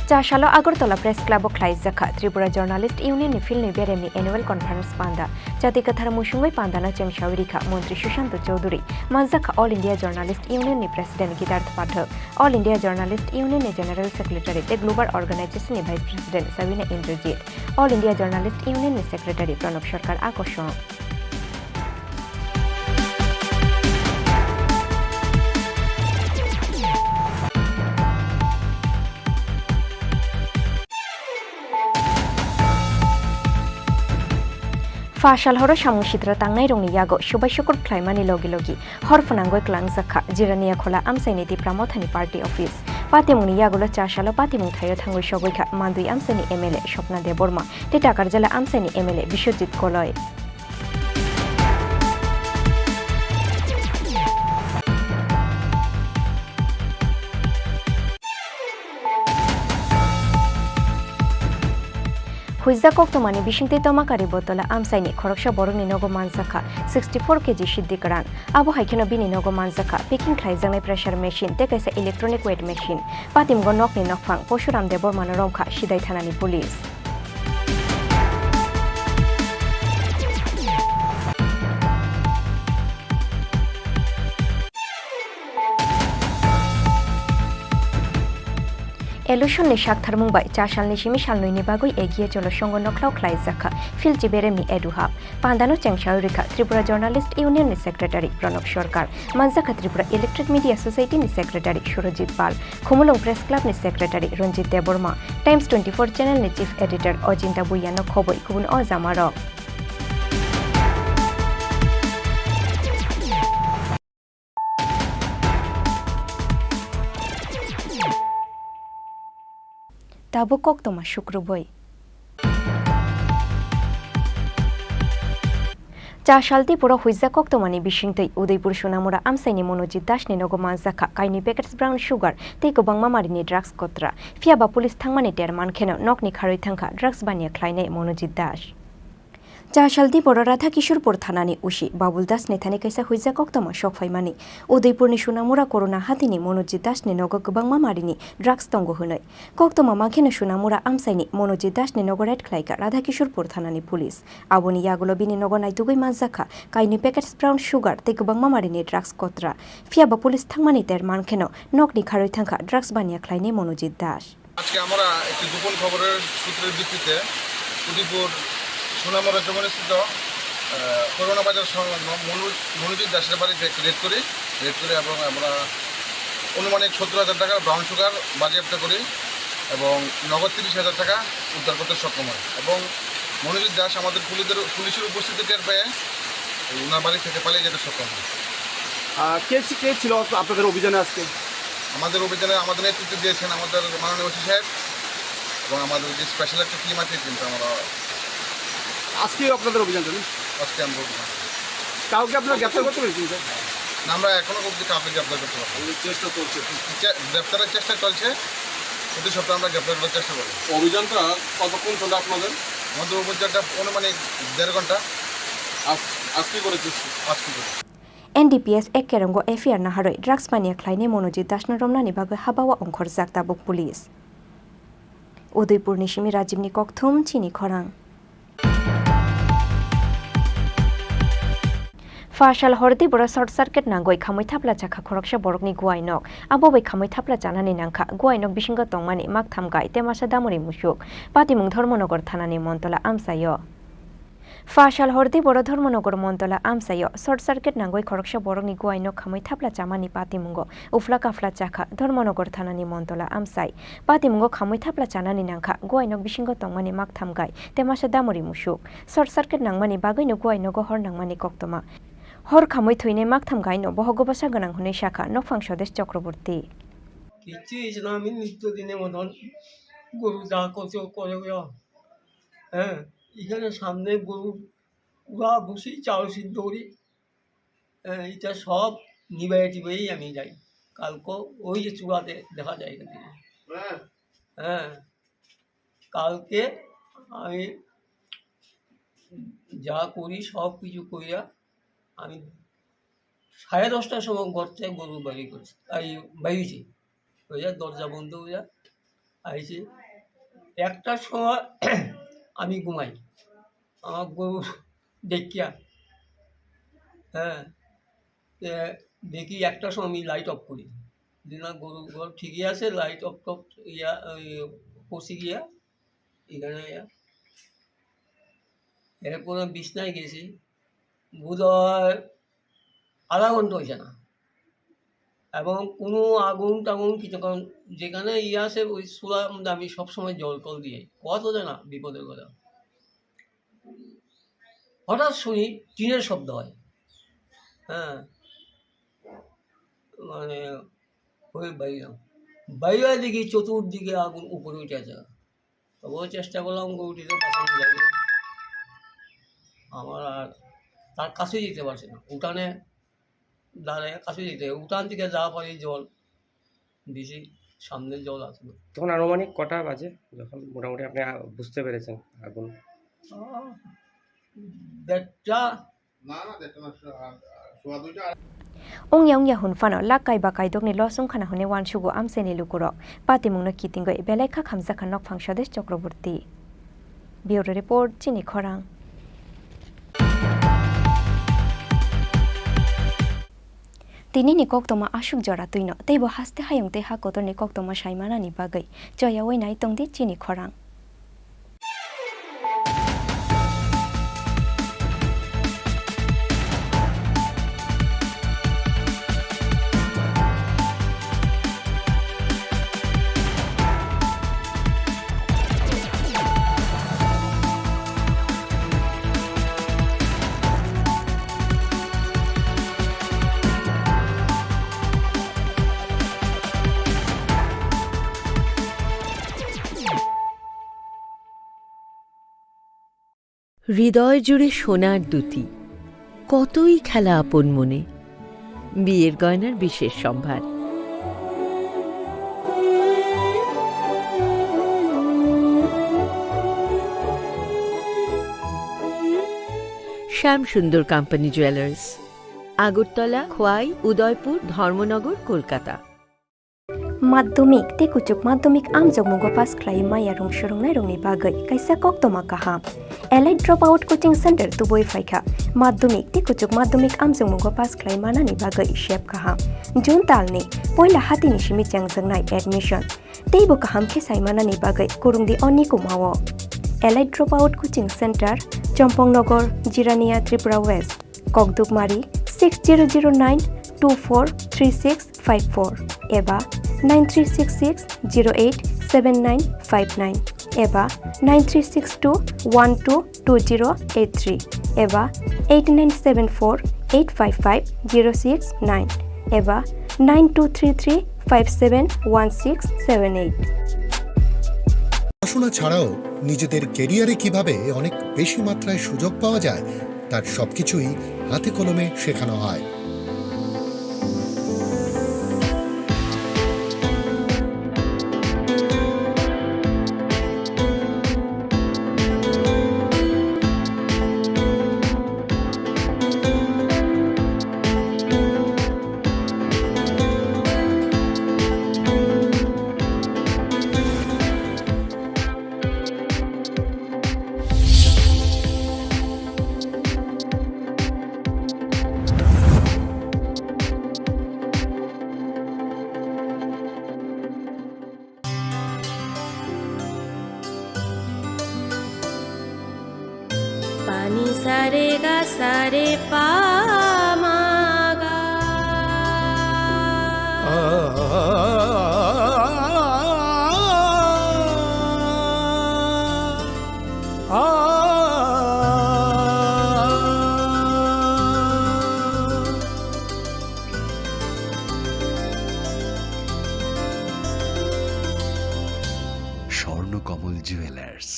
Cha salo Agartala Press Club-o khlaijakha Tripura Journalist Union ni philnwi beremni annual conference panda. Jati kwthar musungwi pandano chengsawi rikha Montri Sushanta Chowdhury, manjakha All India Journalist Union ni President Gidarth Pathak, All India Journalist Union ni General Secretary tei Global Organization ni Vice President Sabina Indrajit, All India Journalist Union ni Secretary Pranab Sarkar a kosong. Pha sal horo samung sitra tangnairokni yago subai sukur khlaimani logi logi hor phwnangwi klangjak kha Jiraniakhola amchaini Tipra Mothani party office. Patimungni yagulo cha salo patimung thaio thangwi sogwi kha Mandwi amchaini M L A Swapna Debbarma tei Takarjala amchaini M L A Biswajit Goloi. Huijak koktwmani bisingtwi Tomakari Botola amchaini khoroksa borokni nogo manjakha sixty four K G siddi kwran. Abo hai kheno bini nogo manjakha packing khlaijaknai pressure machine tei kaisa electronic weight machine. Patimgo nokni nokphang Poshuram Debbarmano romkha Sidai thanani police. Elushon ni saktharmung bai cha salni simi salnwi ni bagwi egiye cholo songo nokhlao khlaijakha Philchi Beremni Eduhap. Pandano chengsawi rikha Tripura Journalist Union ni Secretary Pranab Sarkar, manjakha Tripura Electric Media Society ni Secretary Surajit Pal, Khumulwng Press Club ni Secretary Ranjit Debbarma, Times twenty four Channel ni Chief Editor Ajinta Bhuyan no khobwi kubun o jamarok. Tabuk koktwma sukrubwi. Cha sal Tripura huijak koktwmani bisingtwi Udaipur Sonamura amchaini Monojit Dasni nogo manjakha kainwi packets brown sugar tei kwbangma marini drugs kotra. Phiyaba police thangmani ter mankheno nokni kharwi thangkha drugs baniya khlainai Monojit Das. Chasal Diboro Radha Kishorpur thanani O C Babul Das ni thani kaisa huijak koktwma sok phaimani. Udaipurni Sunamura Korona hatini Monojit Das ni nogo kwbangma marini drugs tongo hwnwi. Koktwma mankheno Sunamura amchaini Monojit Das ni nogo raid khlaikha Radha Kishorpur thanani police. Aboni yagulo bini nogo naitugwi manjakha kainwi packets brown sugar tei kwbangma marini drugs kotra. Phiya ba police thangmani ter mankheno nokni kharwi thangkha drugs baniya khlainai Monojit Das. আজকে আমরা একটি গোপন খবরের সূত্রের ভিত্তিতে উদয়পুর সোনামুড়া চৌমুহনীস্থিত, আহ, করোনা বাজার সংলগ্ন মনোজ, মনোজিৎ দাসের বাড়িতে একটি রেড করি। রেড করে এবং আমরা আনুমানিক সত্তর হাজার টাকার ব্রাউন সুগার বাজেয়াপ্ত করি এবং নগদ তিরিশ হাজার টাকা উদ্ধার করতে সক্ষম হয়। এবং মনোজিৎ দাস আমাদের পুলিশের, পুলিশের উপস্থিতি টের পেয়ে ওনার বাড়ি থেকে পালিয়ে যেতে সক্ষম হয়। আহ, কে সি-, কে ছিল আপ-, আপনাদের অভিযানে আজকে? আমাদের অভিযানে আমাদের নেতৃত্ব দিয়েছেন আমাদের মাননীয় ওসি সাহেব এবং আমাদের যে স্পেশাল একটা টিম আছে, কিন্তু আমরা আজকেই আপনাদের অভিযান চলে? আজকে আমরা অভিযান। কাউকে আপনারা গ্রেপ্তার করতে পেরেছেন, স্যার? না, আমরা এখনো অবধি কাউকে গ্রেপ্তার করতে পারছি না। চেষ্টা চলছে। চে-, গ্রেপ্তারের চেষ্টা চলছে, প্রতি সপ্তাহে আমরা গ্রেপ্তার করার চেষ্টা করব। অভিযানটা কতক্ষণ চলে আপনাদের? আমাদের অভিযানটা আনুমানিক দেড় ঘন্টা। আজ, আজকে করেছে? আজকে করেছে। N D P S ek kerongo F I R naharwi drugs mania khlainai Monojit Dasno romnani bagwi habao ongkhorjak tabuk police. Udaipurni simi Rajibni kokthum chini khorang. Phasal hor Diboro short circuit nangwi khamwi thapla chakha khoroksa borokni guai nok. Abo bai khamwi thapla chanani nangkha guai nok bisingo tongmani maktham gai tei masa damori musuk. Patimung Dharmanagar thanani Montola amchaio. Phasal hor Diboro Dharmanagar Montola amchaio short circuit nangwi khoroksa borokni guai nok khamwi thapla chamani patimungo uphla kaphla chakha Dharmanagar thanani Montola amchai. Patimungo khamwi thapla chanani nangkha guai nok bisingo tongmani maktham gai tei masa damori musuk. Short circuit nangmani bagwino guai nogo hor nangmani koktwma. Hor khamwi thwinai maktham gaino bohogo bwsa gwnang hwnwi sakha nokphang Swadesh Chakraborty. Kichu hisab ami nitto dine moton goru ja kocho koyo yo. হ্যাঁ, এখানে সামনে গরু পুরা বসি চাল সিদ্ধ করি, হ্যাঁ, এটা সব নিবাই টিবাই আমি যাই। কালকে ওই যে চূড়াতে দেখা যায় এখান থেকে। হ্যাঁ। হ্যাঁ, কালকে আমি যা করি সব কিছু করিয়া আমি সাড়ে দশটার সময় ঘর থেকে গরু বাইরে করছি, এই বাইরেছি, ওই যে দরজা বন্ধ হইয়া আইছি। একটার সময় আমি ঘুমাই, আমার গরু দেখিয়া, হ্যাঁ, তে দেখি একটার সময় আমি লাইট অফ করি, যে না, গরু ঘর ঠিকই আছে, লাইট অফ টফ ইয়া, ওই পচি গিয়া এখানে ইয়া। এরপরে বিছনায় গেছি, বোধহয় আধা ঘন্টা হয়েছে না, এবং কোনো আগুন টাগুন কিছু, কারণ যেখানে ইয়ে আছে ওই চুলার মধ্যে আমি সবসময় জল টল দিয়ে, কত যায় না বিপদের কথা। হঠাৎ শুনি টিনের শব্দ হয়, হ্যাঁ, মানে ওই বাইরে, বাইরে দেখি চতুর্দিকে আগুন উপরে উঠে আছে। তবুও চেষ্টা করলাম গরুটিকে বাঁচানো যায় কিনা। আমার আর তার কাছে যেতে পারছি না, উঠানে দাঁড়ায় কাছে যেতে, উঠান থেকে যা পারি জল দিছি, সামনে জল আছে। তখন আনুমানিক কটা বাজে যখন মোটামুটি আপনি, আ, বুঝতে পেরেছেন আগুন? আহ, দেড়টা। Wngya wngya hwn phano lak kai ba kaidokni loss wngkhana hwnwi uansugo amchaini lukurok. Patimungno kitingwi belai kha khamjakha nokphang Swadesh Chakraborty. Bureau Report, Chini Khorang. Tinini koktwma aswk jora twino, teibo haste hayung tei ha kotorni koktwma saimanani bagwi choyaui nai tongdi Chini Khorang. হৃদয় জুড়ে সোনার দুতি, কতই খেলা আপন মনে। বিয়ের গয়নার বিশেষ সম্ভার। শ্যাম সুন্দর কোম্পানি জুয়েলার্স, আগরতলা, খোয়াই, উদয়পুর, ধর্মনগর, Kolkata. Madhyamik tei kuchuk madhyamik amjokmungo pass khlai maya rung swrwngnairokni bagwi kaisa koktwma kaham. Elite Dropout Coaching Center tubui phaikha. Madhyamik tei kuchuk madhyamik amjokmungo pass khlai manani bagwi sep kaham. June talni poila hatini simi chengjaknai admission. Teibo kaham khe sai manani bagwi kwrwngdi o nikumao. Elite Dropout Coaching Center, Chompong Nogor, Jirania, Tripura West. Kokdukmari six zero zero nine two four three six five four eba nine three six six zero eight seven nine five nine eba nine three six two one two two zero eight three eba eight nine seven four eight five five zero six nine eba nine two three three five seven one six seven eight. পড়াশোনা ছাড়াও নিজেদের ক্যারিয়ারে কিভাবে অনেক বেশি মাত্রায় সুযোগ পাওয়া যায়, তার সবকিছুই হাতে কলমে শেখানো হয়। Pani sare ga sare pa ma ga. Swarnakamal jewellers,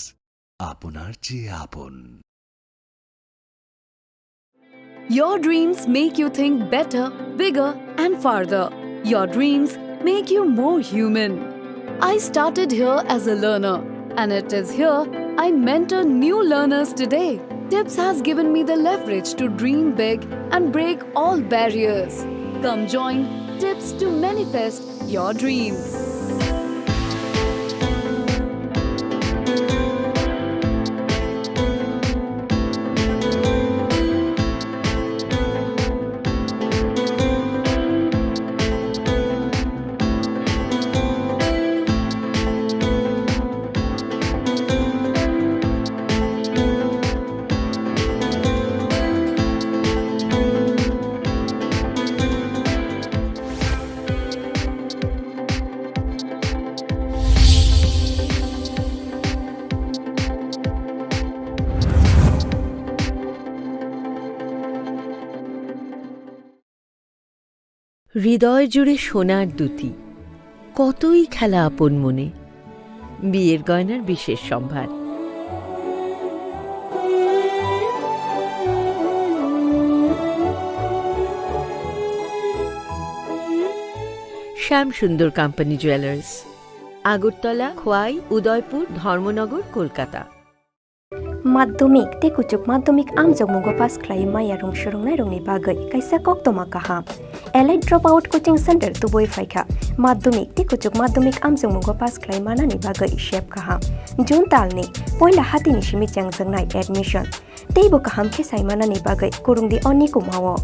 আপনার চেয়ে আপন। Your dreams make you think better, bigger, and farther. Your dreams make you more human. I started here as a learner, and it is here I mentor new learners today. Tips has given me the leverage to dream big and break all barriers. Come join Tips to manifest your dreams. হৃদয় জুড়ে সোনার দ্যুতি, কতই খেলা আপন মনে। বিয়ের গয়নার বিশেষ সম্ভার। শ্যাম সুন্দর কোম্পানি জুয়েলার্স, আগরতলা, খোয়াই, উদয়পুর, ধর্মনগর, Kolkata. Madhyamik tei kuchuk madhyamik amjokmungo pass khlai maya rung swrwngnairokni bagwi kaisa koktwma kaham. Elite Dropout Coaching Center tubui phaikha. Madhyamik tei kuchuk madhyamik amjokmungo pass khlai manani bagwi sep kaham. June talni poila hatini simi chengjaknai admission. Teibo kaham khe sai manani bagwi kwrwngdi o nikumao.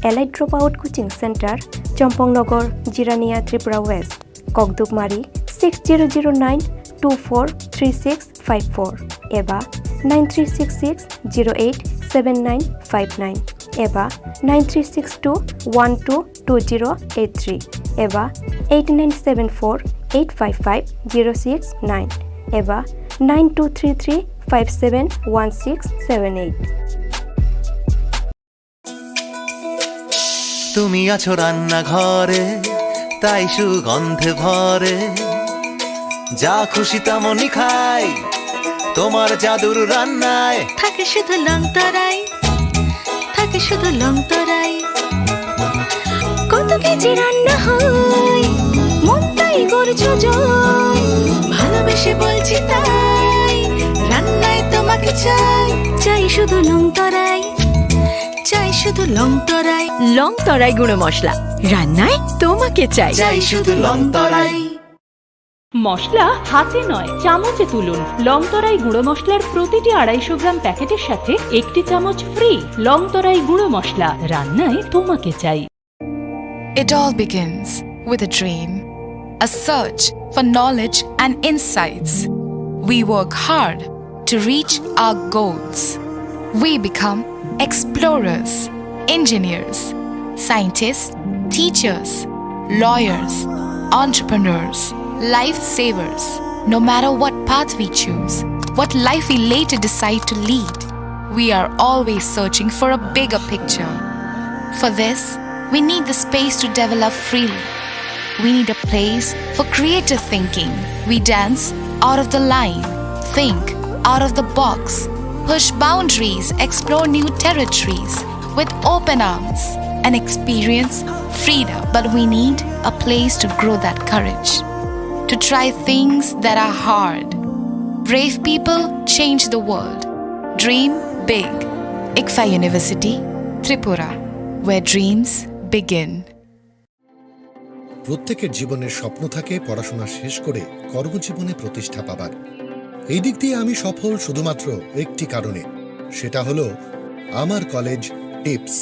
Elite Dropout Coaching Center, Chompong Nogor, Jirania, Tripura West. Kokdukmari six zero zero nine two four three six five four eba nine three six six zero eight seven nine five nine eba nine three six two one two two zero eight three eba eight nine seven four eight five five zero six nine eba nine two three three five seven one six seven eight. তুমি আছো রান্নাঘরে, তাই সুগন্ধে ভরে। যা খুশি তেমনই খাই, তোমার জাদুর রান্নায়। থাকে শুধু লংতরাই, থাকে শুধু লংতরাই। কত কেজি রান্না হয়, মনটাই করছো জয়। ভালোবেসে বলছি তাই, রান্নায় তোমাকে চাই, চাই শুধু লংতরাই। চাই শুধু লং তরাই। লং তরাই গুঁড়ো মশলা, রান্নায় তোমাকে চাই। চাই শুধু লং তরাই। মশলা হাতে নয়, চামচে তুলুন। লং তরাই গুঁড়ো মশলার প্রতিটি আড়াইশো গ্রাম প্যাকেটের সাথে একটি চামচ ফ্রি। লং তরাই গুঁড়ো মশলা, রান্নায় তোমাকে চাই। It all begins with a dream, a search for knowledge and insights. We work hard to reach our goals. We become explorers, engineers, scientists, teachers, lawyers, entrepreneurs, lifesavers. No matter what path we choose, what life we later decide to lead, we are always searching for a bigger picture. For this, we need the space to develop freely. We need a place for creative thinking. We dance out of the line, think out of the box, push boundaries, explore new territories with open arms, and experience freedom. But we need a place to grow that courage, to try things that are hard. Brave people change the world. Dream big. ICFAI University, Tripura, where dreams begin. প্রত্যেকের জীবনের স্বপ্ন থাকে পড়াশোনা শেষ করে কর্মজীবনে প্রতিষ্ঠা পাবার। এই দিক দিয়ে আমি সফল শুধুমাত্র একটি কারণে, সেটা হলো আমার কলেজ টিপস,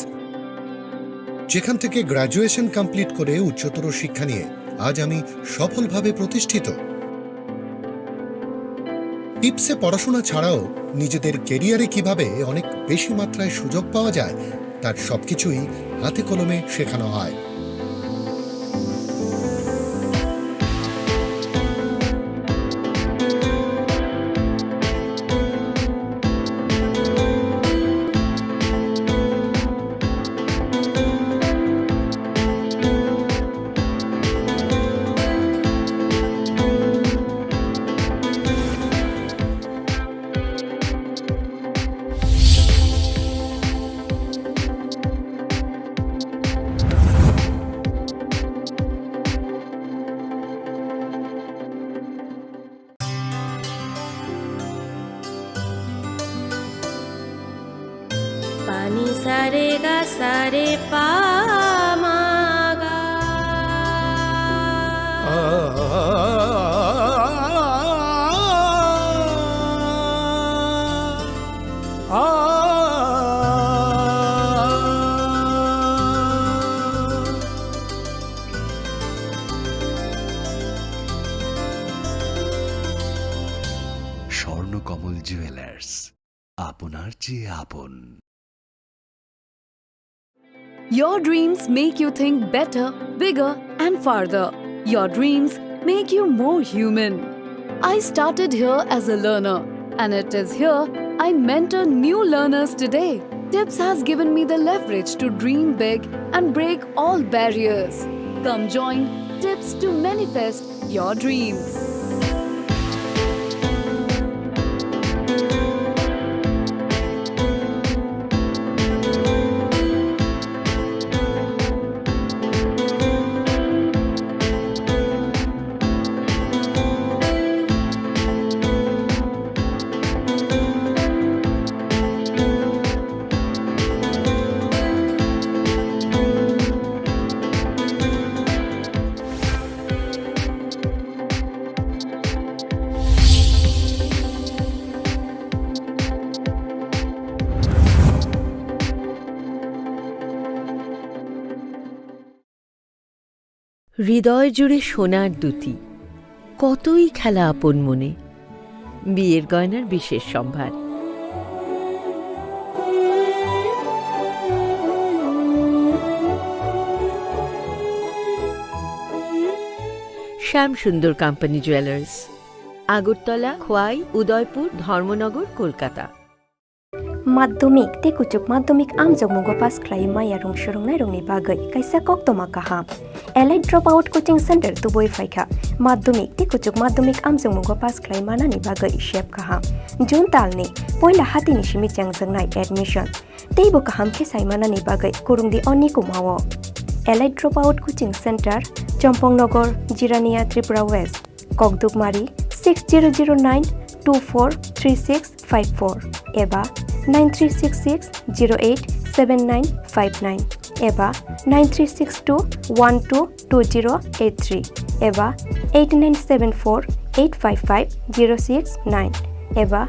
যেখান থেকে গ্র্যাজুয়েশন কমপ্লিট করে উচ্চতর শিক্ষা নিয়ে আজ আমি সফলভাবে প্রতিষ্ঠিত। টিপসে পড়াশোনা ছাড়াও নিজেদের ক্যারিয়ারে কিভাবে অনেক বেশি মাত্রায় সুযোগ পাওয়া যায়, তার সবকিছুই হাতে কলমে শেখানো হয়। Pani sare ga sare pa ma ga. Swarnakamal jewellers, আপনার চেয়ে আপন। Your dreams make you think better, bigger, and farther. Your dreams make you more human. I started here as a learner, and it is here I mentor new learners today. Tips has given me the leverage to dream big and break all barriers. Come join Tips to manifest your dreams. হৃদয় জুড়ে সোনার দুতি, কতই খেলা আপন মনে। বিয়ের গয়নার বিশেষ সম্ভার। শ্যাম সুন্দর কোম্পানি জুয়েলার্স, আগরতলা, খোয়াই, উদয়পুর, ধর্মনগর, Kolkata. Madhyamik tei kuchuk madhyamik amjokmungo pass khlai maya rung swrwngnairokni bagwi kaisa koktwma kaham. Elite Dropout Coaching Center tubui phaikha. Madhyamik tei kuchuk madhyamik amjokmungo pass khlai manani bagwi sep kaham. June talni poila hatini simi chengjaknai admission. Teibo kaham khe sai manani bagwi kwrwngdi o nikumao. Elite Dropout Coaching Center, Chompong Nagar, Jirania, Tripura West. Kokdukmari six zero zero nine two four three six five four eba nine three six six zero eight seven nine five nine eba nine three six two one two two zero eight three eba eight nine seven four eight five five zero six nine eba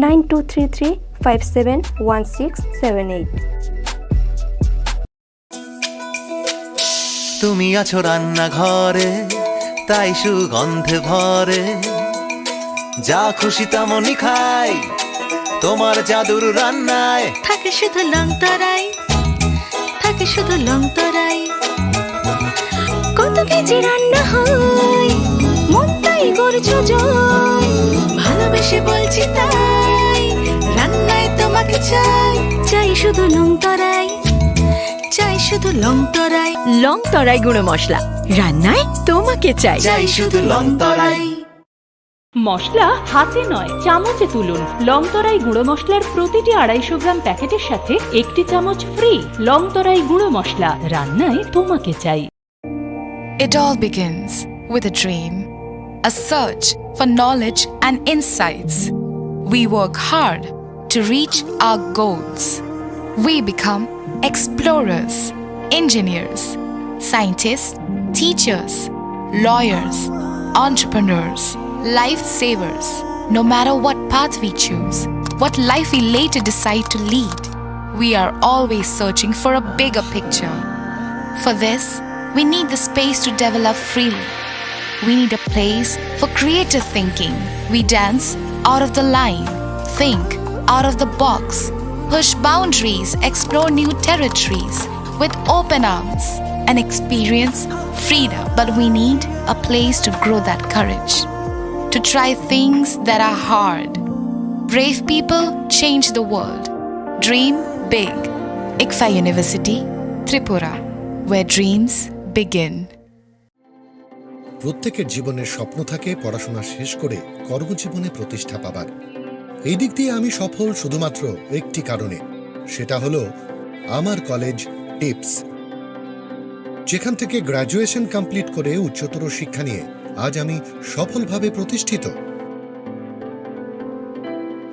nine two three three five seven one six seven eight. তুমি আছো রান্নাঘরে, তাই সুগন্ধে ভরে। যা খুশি তেমনই খাই, তোমার জাদুর রান্নায়। থাকে শুধু লং তরাই, থাকে শুধু লং তরাই। কত কেজি রান্না হয়, মনটাই করছো জয়। ভালোবেসে বলছি তাই, রান্নায় তোমাকে চাই। চাই শুধু লং তরাই, চাই শুধু লং তরাই। লং তরাই গুঁড়ো মশলা, রান্নায় তোমাকে চাই। চাই শুধু লং তরাই। মশলা হাতে নয়, চামচে তুলুন। লং তরাই গুঁড়ো মশলার প্রতিটি আড়াইশো গ্রাম প্যাকেটের সাথে একটি চামচ ফ্রি। লং তরাই গুঁড়ো মশলা, রান্নায় তোমাকে চাই। It all begins with a dream, a search for knowledge and insights. We work hard to reach our goals. We become explorers, engineers, scientists, teachers, lawyers, entrepreneurs, lifesavers. No matter what path we choose, what life we later decide to lead, we are always searching for a bigger picture. For this, we need the space to develop freely. We need a place for creative thinking. We dance out of the line, think out of the box, push boundaries, explore new territories with open arms, and experience freedom. But we need a place to grow that courage, to try things that are hard. Brave people change the world. Dream big. ICFAI University, Tripura, where dreams begin. প্রত্যেকের জীবনের স্বপ্ন থাকে পড়াশোনা শেষ করে কর্মজীবনে প্রতিষ্ঠা পাবার। এই দিক দিয়ে আমি সফল শুধুমাত্র একটি কারণে, সেটা হলো আমার কলেজ টিপস, যেখান থেকে গ্র্যাজুয়েশন কমপ্লিট করে উচ্চতর শিক্ষা নিয়ে আজ আমি সফলভাবে প্রতিষ্ঠিত।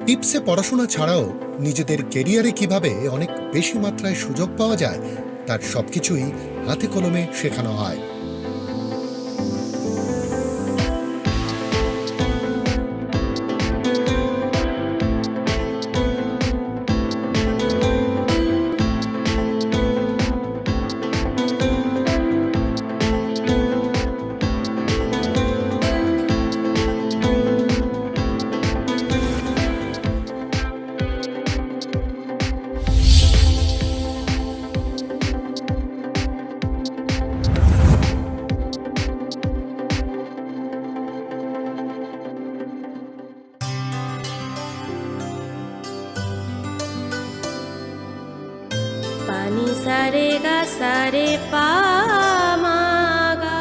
টিপসে পড়াশোনা ছাড়াও নিজেদের ক্যারিয়ারে কিভাবে অনেক বেশি মাত্রায় সুযোগ পাওয়া যায়, তার সবকিছুই হাতে কলমে শেখানো হয়। Pani sa re ga sa re pa ma ga.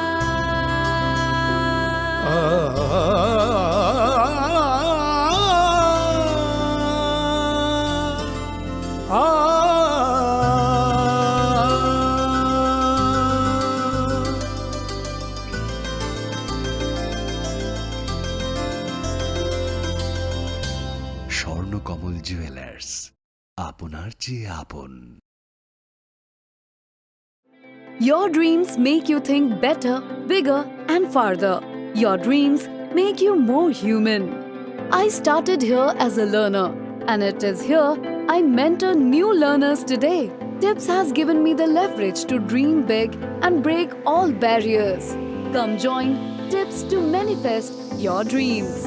Swarnakamal jewellers, আপনার চেয়ে আপন। Your dreams make you think better, bigger, and farther. Your dreams make you more human. I started here as a learner, and it is here I mentor new learners today. Tips has given me the leverage to dream big and break all barriers. Come join Tips to manifest your dreams.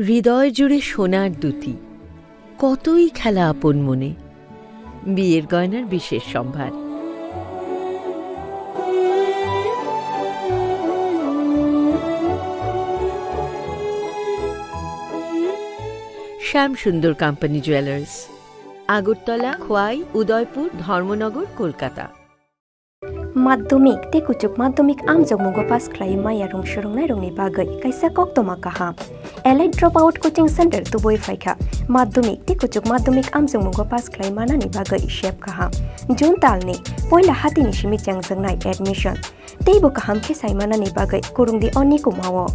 হৃদয় জুড়ে সোনার দ্যুতি, কতই খেলা আপন মনে। বিয়ের গয়নার বিশেষ সম্ভার। Shyam Sundar Company Jewelers, Agartala, Khwai, Udaipur, Dharmanagar, Kolkata. Madhyamik tei kuchuk madhyamik amjokmungo pass khlai maya rung swrwngnairokni bagwi kaisa koktwma kaham. Elite Dropout Coaching Center tubui phaikha. Madhyamik tei kuchuk madhyamik amjokmungo pass khlai manani bagwi sep kaham. June talni poila hatini simi chengjaknai admission. Teibo kaham khe sai manani bagwi kwrwngdi o nikumao.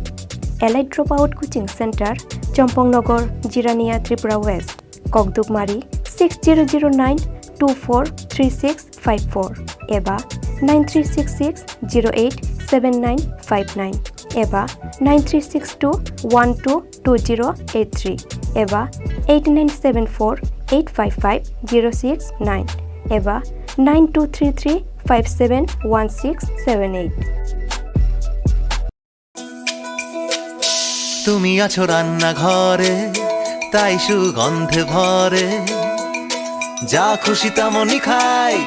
Elite Dropout Coaching Center, Chompong Nagar, Jirania, Tripura West. Kokdukmari six zero zero nine two four three six five four eba nine three six six zero eight seven nine five nine eba nine three six two one two two zero eight three eba eight nine seven four eight five five zero six nine eba nine two three three five seven one six seven eight. তুমি আছো রান্নাঘরে, তাই সুগন্ধে ভরে, যা খুশি তেমনই খাই।